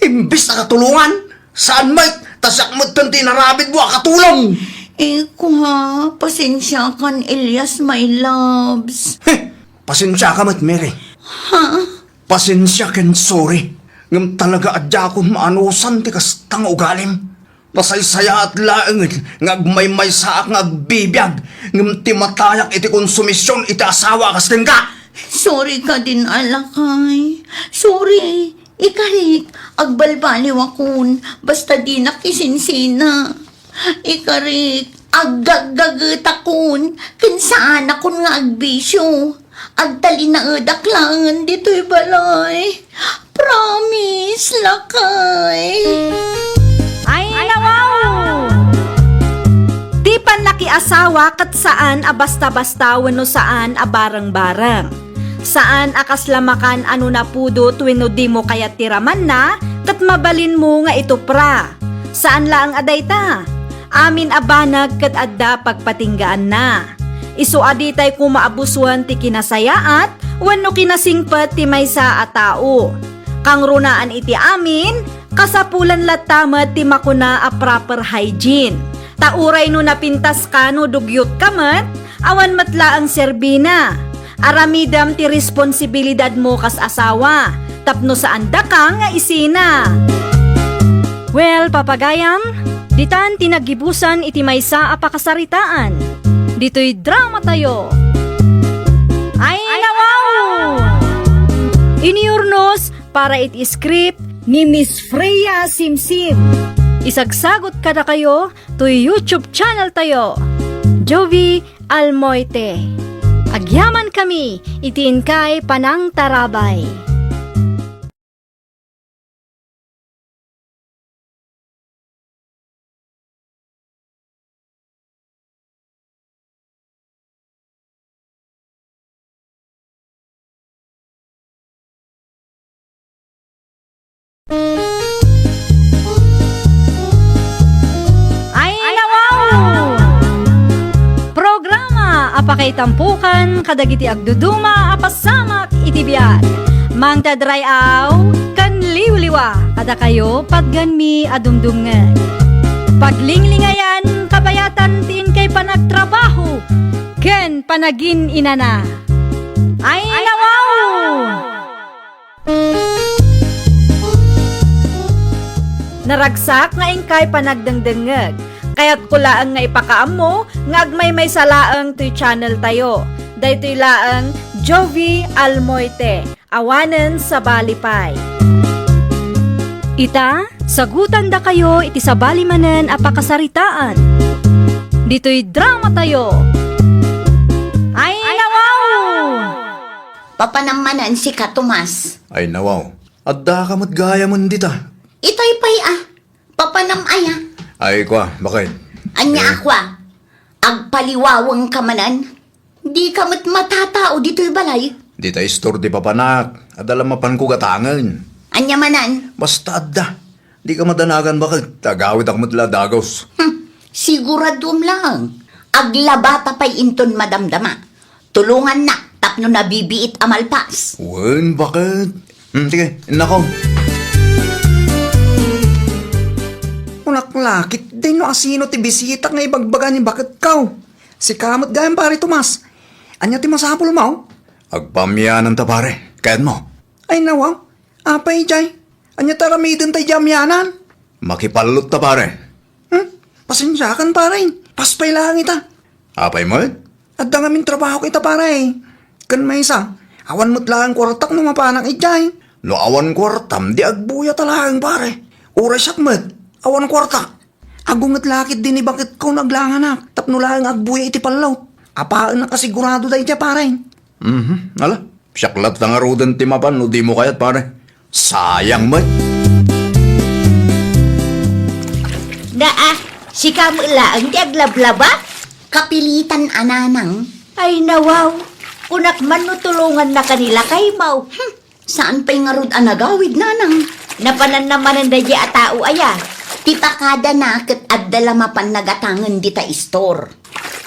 imbes a katulongan, saan met, ta siak metten ti inaramidmo a katulong. Ikua, pasensiakan, Elias, my loves. Heh, pasensiaka met, Mary. Ha? Pasensia ken sorry. Ngem talaga a diakon maanusan ti kasta nga ugalim. Nasaysayaat laengen nga agmaymaysaak nga agbibiag, ngem timatayak iti konsumision iti asawa a kas kenka. Sorry kadin a lakay. Sorry. Ikarik, agbalbaliwakon, basta dinak isinsina. Ikarik, aggaggagetakon, ken saanakon nga agbisio. Agtalinaedak laengen ditoy balay. Promise, lakay. Ay, nawaw! Ti pannakiasawa ket saan a basta-basta wenno saan a bareng-bareng. Saan a kasla makan a no napudot wenno dimo kayat ti ramanna ket mabalinmo nga itupra. Saan laeng a dayta. Amin a banag ket adda pagpatinggaanna. Isu a ditay koma a busoen ti kinasayaat wenno kinasingpet ti maysa a tao. Kangrunaan iti amin, kasapulan latta met ti makuna a proper hygiene. Ta uray no napintaska no dugyot ka met, awan met laeng serbina. Aramidem ti responsibilidadmo kas asawa, tapno saan daka nga isina. Well, papagayam, ditan ti naggibusan iti maysa a pakasaritaan. Ditoy drama tayo. Ay, nawaw! Inurnos para iti script ni Miss Freya Simsim. Isagsagot kadakayo toy YouTube channel tayo, Jovi Almoite. Agyaman kami iti inkay panangtarabay. Ay, nawaw! Programa a pakaitampukan kadagiti agduduma a pasamak iti biag. Mangted ray-aw ken liwliwa kadakayo patgenmi a dumdumngeg. Paglinglingayan, kabayatan ti inkay panagtrabaho ken panagin-inana. Ay, nawaw! Naragsak nga inkay panagdengdengngeg. Kayatko laeng nga ipakaammo nga agmaymaysa laeng toy channel tayo. Daytoy laeng Jovi Almoite. Awanen sabali pay. Ita, sagutandakayo iti sabali manen a pakasaritaan. Ditoy drama tayo. Ay, nawaw! Papanam manen sika, Tomas. Ay, nawaw. Addaka met gayamen dita. Itay pay a. Papanam aya. Ay, kua, bakit? Anya a kua? Agpaliwawengka manen? Dika met matatao ditoy balay. Dita istor ti papanak. Adda la mapanko gatangen. Anya manen? Basta adda. Dika madanagan bakit? Agawidak met la dagus. Hmm, siguraduem laeng. Aglabata pay inton madamdama. Tulongannak tapno nabibiit a malpas. Wen, bakit? Hmm, sige, innako. Kunak lakit, dayno asino ti bisita nga ibagbaga ni baketko. Sika met gayam, Pare Tomas. Anya ti masapulmo? Agpamiananta, pare. Kayatmo? Ay, nawaw. Apay, jay. Anya ti aramidenta idiay amianan? Makipallotta, pare. Hmm? Pasensiakan, pare. Paspay laeng ita. Apay met? Adda ngamin trabahok ita, pare. Ken maysa, awan met laeng kuartak no mapanak idiay. No awan kuartam, di agbuyata laeng, pare. Uray siak met, awan kuartak. Agunget lakit di ni baketko no aglanganak, tapno laeng agbuya iti pallot. Apaen a kasigurado daydiay, pare. Mhm, ala, siak latta ngaruden ti mapan no dimo kayat, pare. Sayang met. Naa, sika met laeng ti aglablaba? Kapilitan a, nanang. Ay, nawaw. Kunak man no tulongannaka ni lakaymo. Hmm, saan pay ngarud a nagawid, nanang? Napananna manen daydiay a tao aya? Ti pakadana ket adda la mapan nagatangen dita istor.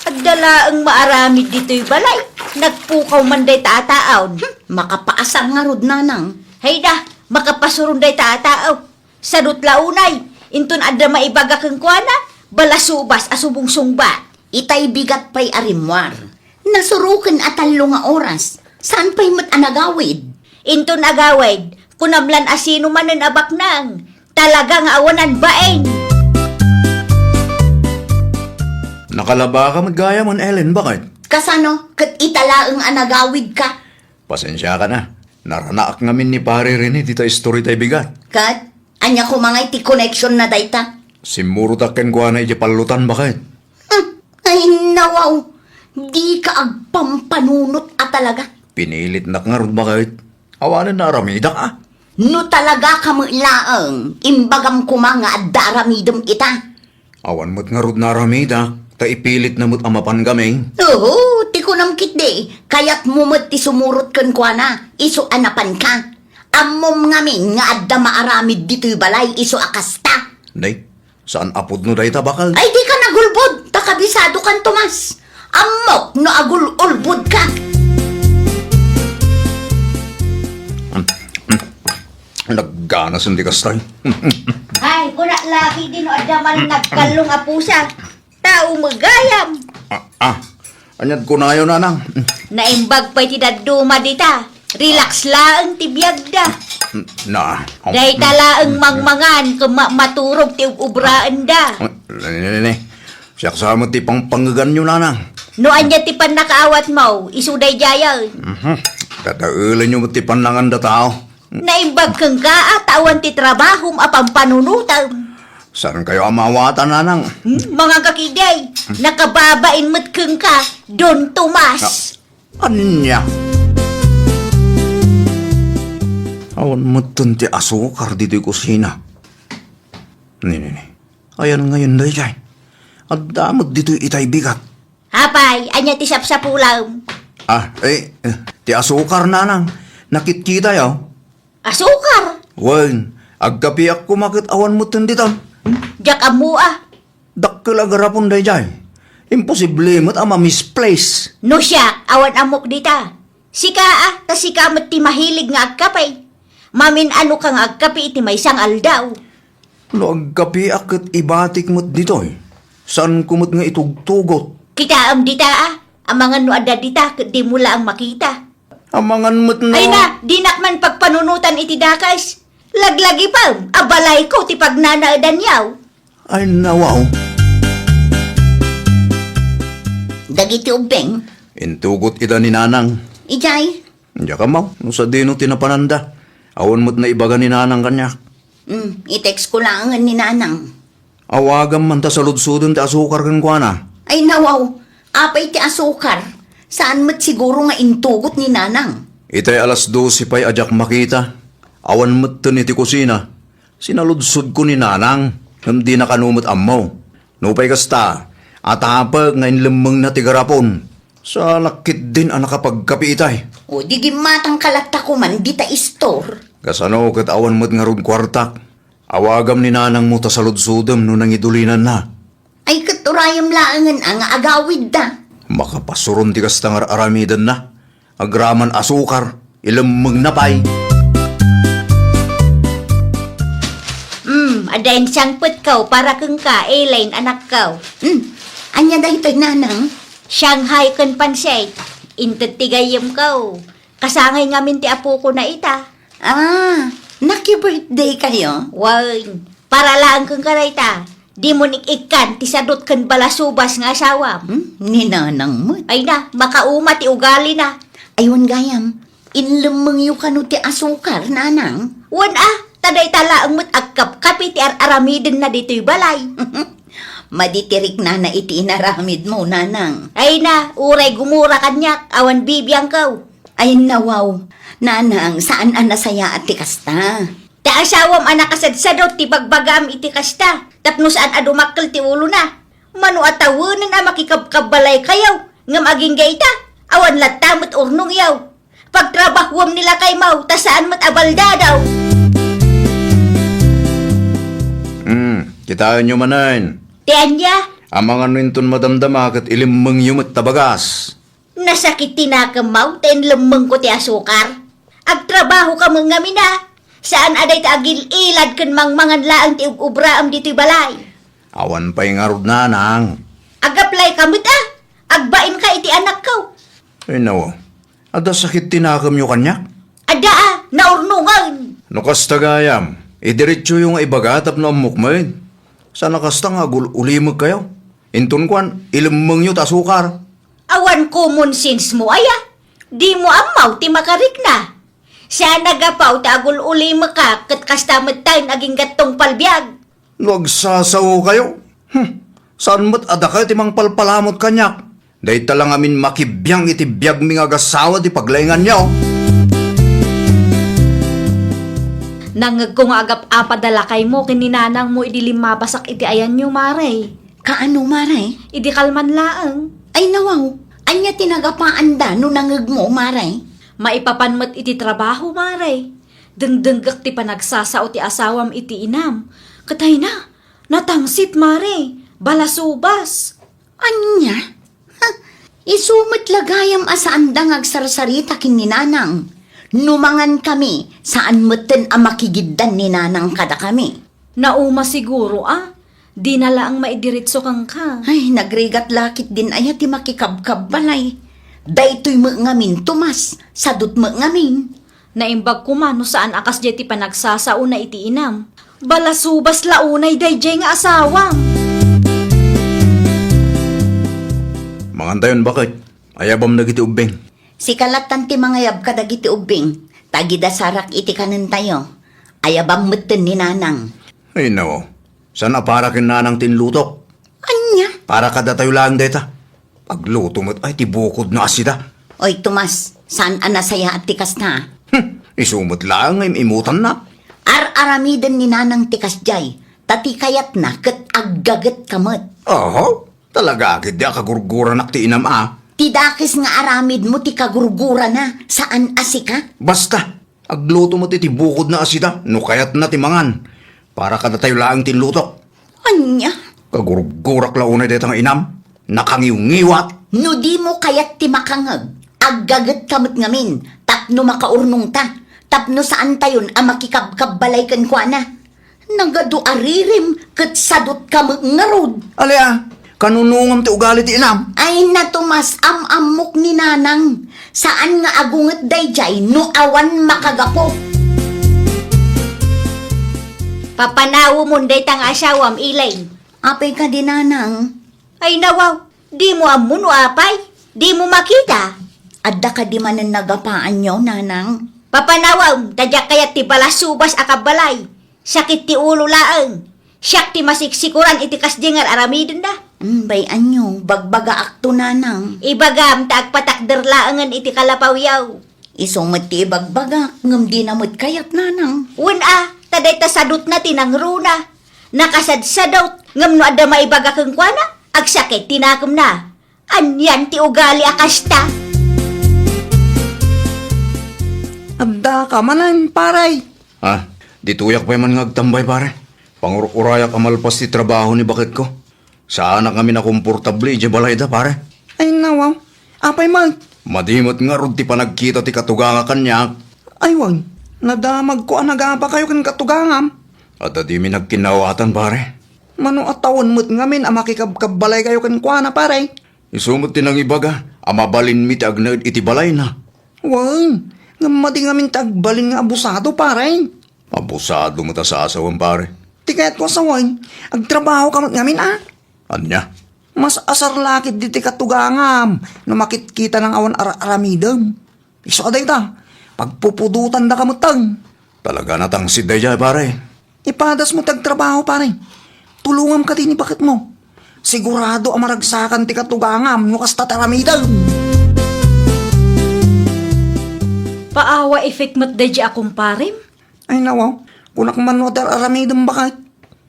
Adda laeng maaramid ditoy balay. Nagpukaw man dayta a taaw. Hmm, makapaasar ngarud, nanang. Hayda, makapasuron dayta a taaw. Sadut la unay, inton adda maibaga kenkuana, balasubas a subungsungbat. Itay bigat pay a rimmuar. Nasuroken a tallo nga oras. Saan pay met a nagawid? Inton agawid, kunam lan a sino manen a baknang. Talaga nga awanan bain. Nakalabaka met gayam, Ellen, baket? Kasano? Ket ita laeng a nagawidka? Pasensiakan a. Naranaak ngamin ni Pare Rene dita istorya tay bigat. Ket, ania koma ngay ti koneksionna dayta? Simmurotak kenkuana idiay pallutan, baket. Hmm, ay, nawaw. Dika agpampanunot a talaga. Pinilitnak ngarud, baket. Awanen naaramidak, a. No talagaka met laeng, imbagam koma nga adda aramidem ita. Awan met ngarud naaramidak, ta ipilitna met a mapan kami. Oho, ti kunam ketdi, kayatmo met ti sumurot kenkuana, isu a napanka. Ammom ngamin nga adda maaramid ditoy balay isu a kasta. Nay, saan a pudno dayta, baket? Ay, dika nagulbod, ta kabisadokan, Tomas. Ammok no agul-ulbodka. Nagganasen ti kasta. Ay, kuna lagi di no adda man nagkallong a pusa. Tao met gayam. Ah, ah. Ania't kunayo, nanang? Naimbag pay ti dadduma dita. Relax laeng ti biagda. Na. Dayta laeng mangmangan ken ma-, maturog ti ub-ubraenda. Ah, ne, ne, ne, ne. Siak sa met ti pangpangeganyo, nanang. No ania ti pannakaawatmo, isu daydiay. Mhm. Tataelenyo met ti pannanganda tao. Naimbag kenka a ta awan ti trabahom a pampanunotem. Saankayo a maawatan, nanang? Hmm, manganka ketdi. Nakababain met kenka, Don Tomas. Ah, ania? Awan metten ti asukar ditoy kusina. Ni, ni, ni. Ayan ngayon daydiay. Adda met ditoy itay bigat. Apay, ania ti sapsapulem? Ah, eh, eh, ti asukar, nanang. Nakitkitayo. Asukar? Wen, agkapiak koma ket awan metten dita. Diak ammo a. Dakkel a garapon daydiay. Imposible met a ma-misplace. No siak, awan ammok dita. Sika a, ta sika met ti mahilig nga agkape. Mamin-anoka nga agkape iti maysa nga aldaw. No agkapiak ket ibatik met ditoy, saanko met nga itugtugot. Kitaem dita a, amangan no adda dita ket dimo laeng makita. Amangan met no. Ay na, dinak man pagpanunotan iti dakes. Laglagipem a balayko ti pagnanaedanyo. Ay, nawaw. Dagiti ubbing? Intugot ida ni Nanang. Idiay? Diak ammo no sadino ti napananda. Awan met naibaga ni Nanang kaniak. Hmm, i-text ko laengen ni Nanang. Awagam man ta saludsodem ti asukar kenkuana. Ay, nawaw. Apay ti asukar? Saan met siguro nga intugot ni Nanang. Itay alas dose pay a diak makita. Awan metten iti kusina. Sinaludsodko ni Nanang, ngem dina kano met ammo. Nupay kasta, atapek nga inlemmengna ti garapon. Salak ketdin a nakapagkape itay. O, di gimmatangka latta koman dita istor. Kasano ket awan met ngarud kuartak? Awagam ni Nanangmo ta saludsodem no nangidulinanna. Ay, ket urayem laengen a nga agawidda. Makapasuron ti kasta nga ar-aramidenna. Agraman asukar, ilemmengna pay. Hmm, adda insangpetko para kenka, Elaine, anakko. Hmm, ania daytoy, Nanang? Shanghai ken pansit. Inted ti gayyemko. Kasangay ngamin ti apokona ita. Ah, naki-birthday kayo? Wen, para laeng kenka dayta. Dimo ik-ikkan ti sadut ken balasubas nga asawam. Hmm? Ni Nanang met. Ay na, makauma ti ugalina. Ay, wen gayam, inlemmengyo kano ti asukar, Nanang? Wen a, ta dayta laeng met agkapkapi ti ar-aramidenna ditoy balay. Madi ti riknana iti inaramidmo, Nanang. Ay na, uray gumura kaniak, awan bibiangko. Ay, nawaw. Nanang, saan a nasayaat ti kasta. Ta asawam a nakasadsadot ti bagbagam iti kasta, tapno saan a dumakkel ti ulona. Mano a tawenen a makikabkaballaykayo, ngem agingga ita, awan latta met urnongyo. Pagtrabahuam ni lakaymo, ta saan met a baldadaw. Hmm, Kitaenyo manen. Ti ania? Amangan no inton madamdama ket ilemmengyo met ta bagas. Nasakit ti nakemmaw ta inlemmengko ti asukar. Agtrabahoka met ngamin a. Saan a dayta agil-ilad ken mangmangan laeng ti ub-ubraem ditoy balay. Awan pay ngarud, nanang. Agaplayka met a. Agbainka iti anakko. Ay, nawa. Adda sakit ti nakemyo kaniak? Adda a, naurnongen. No kasta gayam, idiretsoyo nga ibaga tapno ammok met. Saan a kasta nga agul-ulimekkayo. Inton kuan, ilemmengyo ta asukar. Awan common sense mo aya. Dimo ammaw ti makarikna. Saan a gapu ta agul-ulimekka ket kasta metten aginggattong palbiag. No agsasaokayo, hmm, saan met a dakayo ti mangpalpalamut kaniak? Dayta la ngamin makibiang iti biagmi nga agasawa ti paglainganyo. Nangngegko nga agap-apa da lakaymo ken ni nanangmo idi limmabasak iti ayanyo, Mare. Kaano, Mare? Idi kalman laeng. Ay, nawaw. Ania ti nagapaanda no nangngegmo, Mare? Maipapan met iti trabaho, Mare. Dengdenggek ti panagsasao ti asawam iti inam. Ket ay na, natangsit, Mare. Balasubas. Ania? Ha? Isu met la gayam a saanda nga agsarsarita ken ni nanang. No mangankami, saan metten a makigiddan ni nanang kadakami. Nauma siguro a, dina laeng maidiretso kenka. Ay, nagrigat la ketdin aya ti makikabkabbalay. Daytoy met ngamin, Tomas, sadut met ngamin. Naimbag koma no saan a kasdiay ti panagsasaona iti inam. Balasubas la unay daydiay nga asawam. Mangantayon, baket. Ayabam dagiti ubbing. Sika lattan ti mangayab kadagiti ubbing, ta gidasarak iti kanentayo. Ayabam metten ni nanang. Ay, no. Saan a para ken nanang ti inlutok? Ania? Para kadatayo laeng dayta. Agluto met ay ti bukod nga asida. Oy, Tomas, saan a nasayaat ti kasta? Hmm, isu met laeng nga im-imutanna. Ar-aramiden ni nanang ti kasdiay, ta ti kayatna ket aggagetka met. Oho, talaga ketdi a kagurguranak ti inam a. Ti dakes nga aramidmo ti kagurgurana, saan a sika? Basta, agluto met iti bukod nga asida no kayatna ti mangan. Para kadatayo laeng ti inlutok. Ania? Kagurgurak la unay dayta nga inam. Nakangiwngiwat. No dimo kayat ti makangeg, aggagetka met ngamin tapno makaurnongta, tapno saantayon a makikabkabbalay kenkuana. Nagadu a ririm ket sadutka met ngarud. Ali a, kanunongam ti ugali ti inam. Ay na, Tomas, am-ammok ni nanang. Saan nga agunget daydiay no awan makagapu. Papanawemon dayta nga asawam, Elaine. Apay kadi, nanang? Ay, nawaw, dimo ammo no apay? Dimo makita? Adda kadi manen nagapaanyo, nanang? Papanawem, ta diak kayat ti balasubas a kabbalay. Sakit ti ulo laeng. Siak ti masiksikuran iti kasdi nga ar-aramidenda. Mm, bay-anyo, bagbagaakto, nanang. Ibagam ta agpatakder laengen iti kalapawiaw. Isu met ti ibagbagak, ngem dina met kayat, nanang. Wen a, ta dayta sadutna ti nangruna. Nakasadsadut, ngem no adda maibaga kenkuana, agsakit ti nakemna. Anian ti ugali a kasta? Adda ka manen, pare. Ah, ditoyak pay man nga agtambay, pare. Pangur-urayak a malpas ti trabaho ni baketko. Saanak ngamin a komportable idiay balayda, pare. Ay, nawaw. Apay met? Madi met ngarud ti panagkita ti katuganga kaniak. Ay, wen. Nadamagko a nagapakayo ken katugangam. Adda dimi nagkinnaawatan, pare. Mano a tawen met ngamin a makikabkabbalaykayo kenkuana, pare? Isu met ti nangibaga a mabalinmi ti agnaed iti balayna. Wen, ngem madi ngamin ti agbalin nga abusado, pare. Abusado met a sasawem, pare. Ti kayatko a sawen, agtrabahoka met ngamin, a? Ania? Mas asar la ketdi ti katugangam no makitkitana nga awan ar-aramidem. Isu a dayta, pagpupudotandaka metten. Talaga natangsit daydiay, pare. Ipadasmo ti agtrabaho, pare. Tulongam kadi ni baketmo. Sigurado a maragsakan ti katugangam no kasta ti aramidem. Paawa effect met daydiay a kumparem? Ay, nawaw. Kunak man no adda ar-aramidem, baket.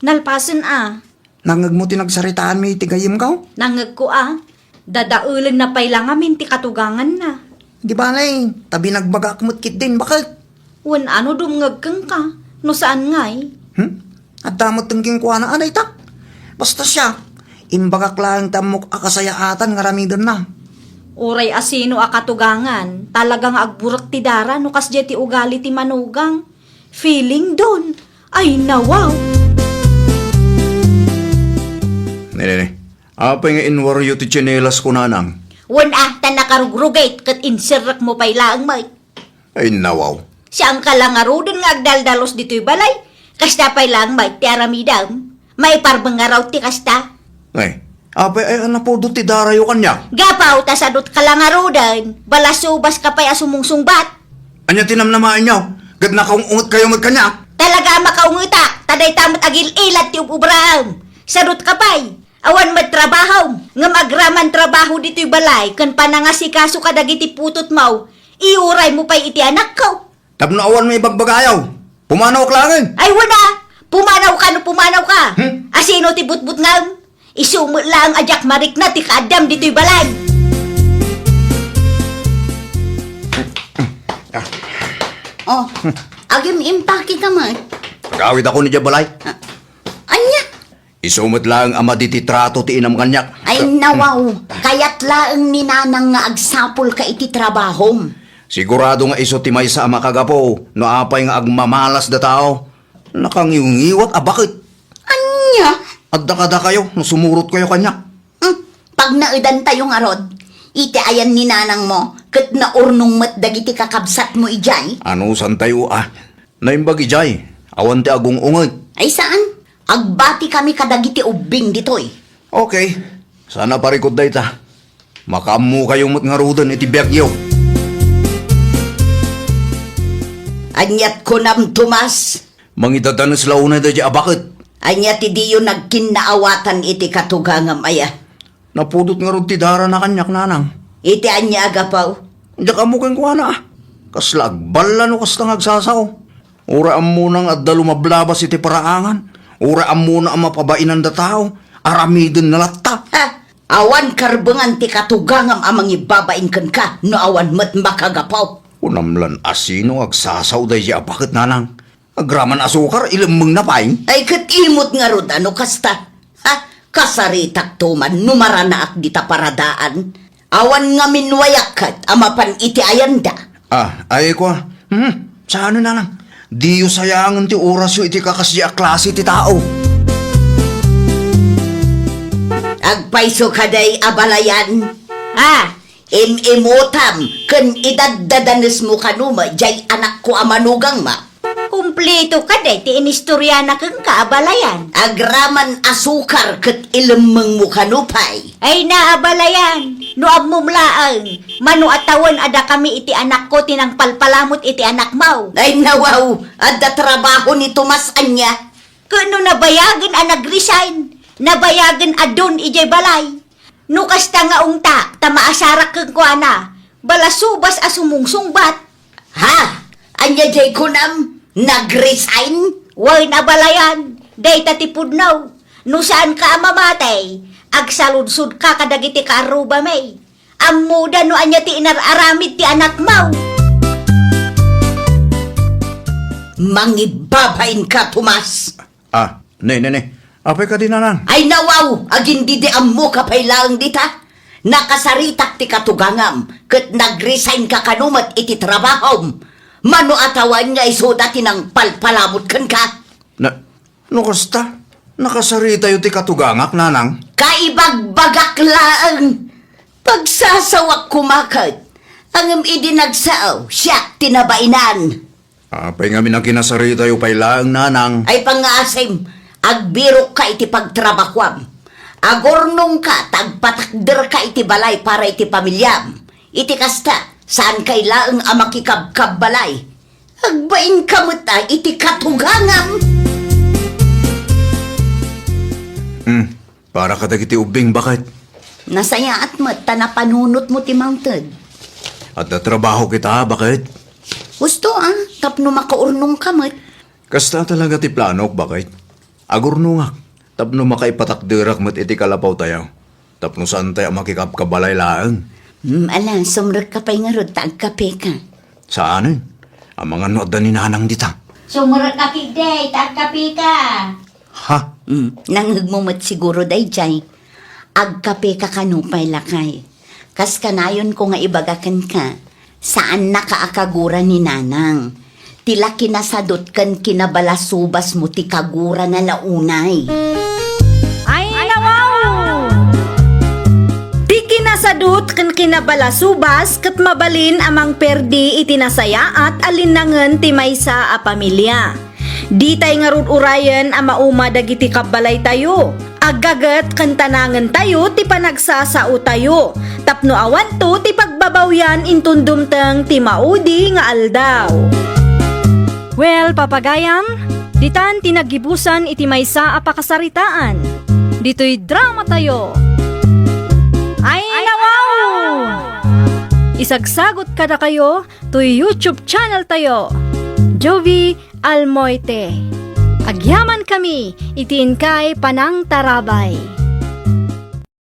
Nalpasen a. Nangngegmo ti nagsaritaanmi iti gayyemko? Nangngegko a. Dadaelenna pay la ngamin ti katuganganna. Di bale, ta binagbagak met ketdin, baket. Wen a no dumngeg kenka, no saan ngay? Hmm? Adda met kenkuana a dayta. Basta siak, imbagak laeng ti ammok a kasayaatan nga aramidenna. Uray asino a katugangan, talaga nga agburek ti dara no kasdiay ti ugali ti manugang. Feeling down. Ay, nawaw. Ne, ne, ne. Apay nga inwaryo ti tsinelas ko, nanang? Wen a, ta nakarugrugit ket inserrekmo pay laeng met. Ay, nawaw. Saanka la ngaruden nga agdaldalus ditoy balay? Kasta pay laeng met ti aramidem. Maiparbeng ngarud ti kasta. Ay, apay aya a napudot ti darayo kaniak? Gapu ta sadutka la ngaruden, balasubas ka pay a sumungsungbat. Ania ti namnamaenyo? Ket nakaung-ungetkayo met kaniak? Talaga a makaungetak, ta dayta met agil-ilad ti ub-ubraem. Sadutka pay, awan met trabahom, ngem agraman trabaho ditoy balay ken panangasikaso kadagiti putotmo, iuraymo pay iti anakko. Tapno awan maibagbaga ayaw. Pumanawak laengen. Ay, wen a! Pumanawka no pumanawka! Hmm? Asino ti butbutngam? Isu met laeng a diak marikna ti kaaddam ditoy balay. Oh, agim-impake ka met. Agawidakon idiay balay. Ania? Isu met laeng a madi ti trato ti inam kaniak. Ay, nawaw, kayat laeng ni nanang nga agsapulka iti trabahom. Sigurado nga isu ti maysa a makagapu no apay nga agmamalas da tao. Nakangiwngiwat a baket. Ania? Adda kadakayo no sumurotkayo kaniak. Hmm, pagnaedantayo ngarud. Iti ayan ni nanangmo, ket naurnong met dagiti kakabsatmo idiay. Anusantayo a? Naimbag idiay, awan ti agung-unget. Ay saan? Agbatikami kadagiti ubbing ditoy. Okay. Saan a parikut dayta. Makaammokayo met ngaruden iti biagyo. Aniat kunam, Tomas? Mangidadanes la unay daydiay a baket. Ania ti diyo nagkinnaawatan iti katugangam aya? Napudot ngarud ti darana kaniak, nanang. Iti ania a gapu? Diak ammo kenkuana, a. Kasla agballa no kasta nga agsasao. Uray ammona nga adda lumablabas iti paraangan. Uray ammona a mapabainanda tao. Aramidenna latta. Ha! Awan karbengan ti katugangam a mangibabain kenka no awan met makagapu. Kunam lan asino nga agsasao daydiay a baket, nanang. Agraman asukar, ilemmengna pay. Ay, ket imot ngarud a no kasta. Ha? Kasaritakto man no maranaak dita paradaan. Awan ngamin wayak ket a mapan iti ayanda. Ah, ay, kua. Hmm, saan, nanang? Diyo sayangen ti orasyo iti kakasdi a klase ti tao. Agpayso kadi, abalayan. Ah, Im-imutam ken idaddadanesmo kano met diay anakko a manugangma. Kumplito kadi ti inistoriana kenka, abalayan. Agraman asukar ket ilemmengmo kano pay. Ay na, abalayan, no ammom laeng, mano a tawen a dakami iti anakko ti nangpalpalamut iti anakmo. Ay nawaw, adda trabaho ni Tomas ania? Ket no nabayagen a nag-resign, nabayagen a don idiay balay. No kasta nga ungtak ta maasarak kenkuana, balasubas a sumungsungbat. Ha? Ania diay kunam? Nag-resign? Wen, abalayan, dayta ti pudno. No saanka a mamati, agsaludsodka kadagiti kaarrubami. Ammoda no ania ti inar-aramid ti anakmo. Mangibabainka, Tomas. Ah, ne, ne, ne. Apay kadi, nanang? Ay nawaw, agindidiammoka pay laeng dita. Nakasaritak ti katugangam, ket nag-resign ka kano met iti trabahom. Mano a tawen nga isuda ti nangpalpalamut kenka? Na, no kasta, nakasaritayo ti katugangak, nanang? Kaibagbagak laeng. Pagsasawak koma ket, ngem idi nagsao, siak ti nabainan. Apay ngamin a kinasaritayo pay laeng, nanang? Ay pangngaasim, agbirokka iti pagtrabahoam. Agurnongka ta agpatakderka iti balay para iti pamiliam. Iti kasta, saankay laeng a makikabkabbalay. Agbainka met a iti katugangam. Hmm. Para kadagiti ubbing, baket. Nasayaat met ta napanunotmo ti mangted. Adda trabaho kita, baket. Husto a, tapno makaurnongka met. Kasta talaga ti planok, baket. Agurnongak, tapno makaipatakderak met iti kalapawtayo. Tapno saantay a makikabkabalay laeng. Hmm, ala, sumrekka pay ngarud ta agkapeka. Saanen? Amangan no adda ni nanang dita. Sumrekka ketdi ta agkapeka. Ha? Hmm, nangngegmo met siguro daydiay. Agkapeka kano pay, lakay. Kas kanayonko nga ibaga kenka, saannaka a kagura ni Nanang. Ti la kinasadut ken kinabalasubasmo ti kagurana la unay. Ay, nawaw! Ti kinasadut ken kinabalasubas ket mabalin a mangperdi iti nasayaat a linnangen ti maysa a pamilia. Ditay ngarud urayen a mauma dagiti kabbalaytayo. Aggaget ken tanangentayo ti panagsasaotayo tapno awanto ti pagbabawian inton dumteng ti maudi nga aldaw. Well, papagayam, ditan ti naggibusan iti maysa a pakasaritaan. Ditoy dramatayo. Ay, nawaw! Isagsagot kadakayo toy YouTube channel tayo, Jovie Almoite. Agyaman kami iti inkay panangtarabay.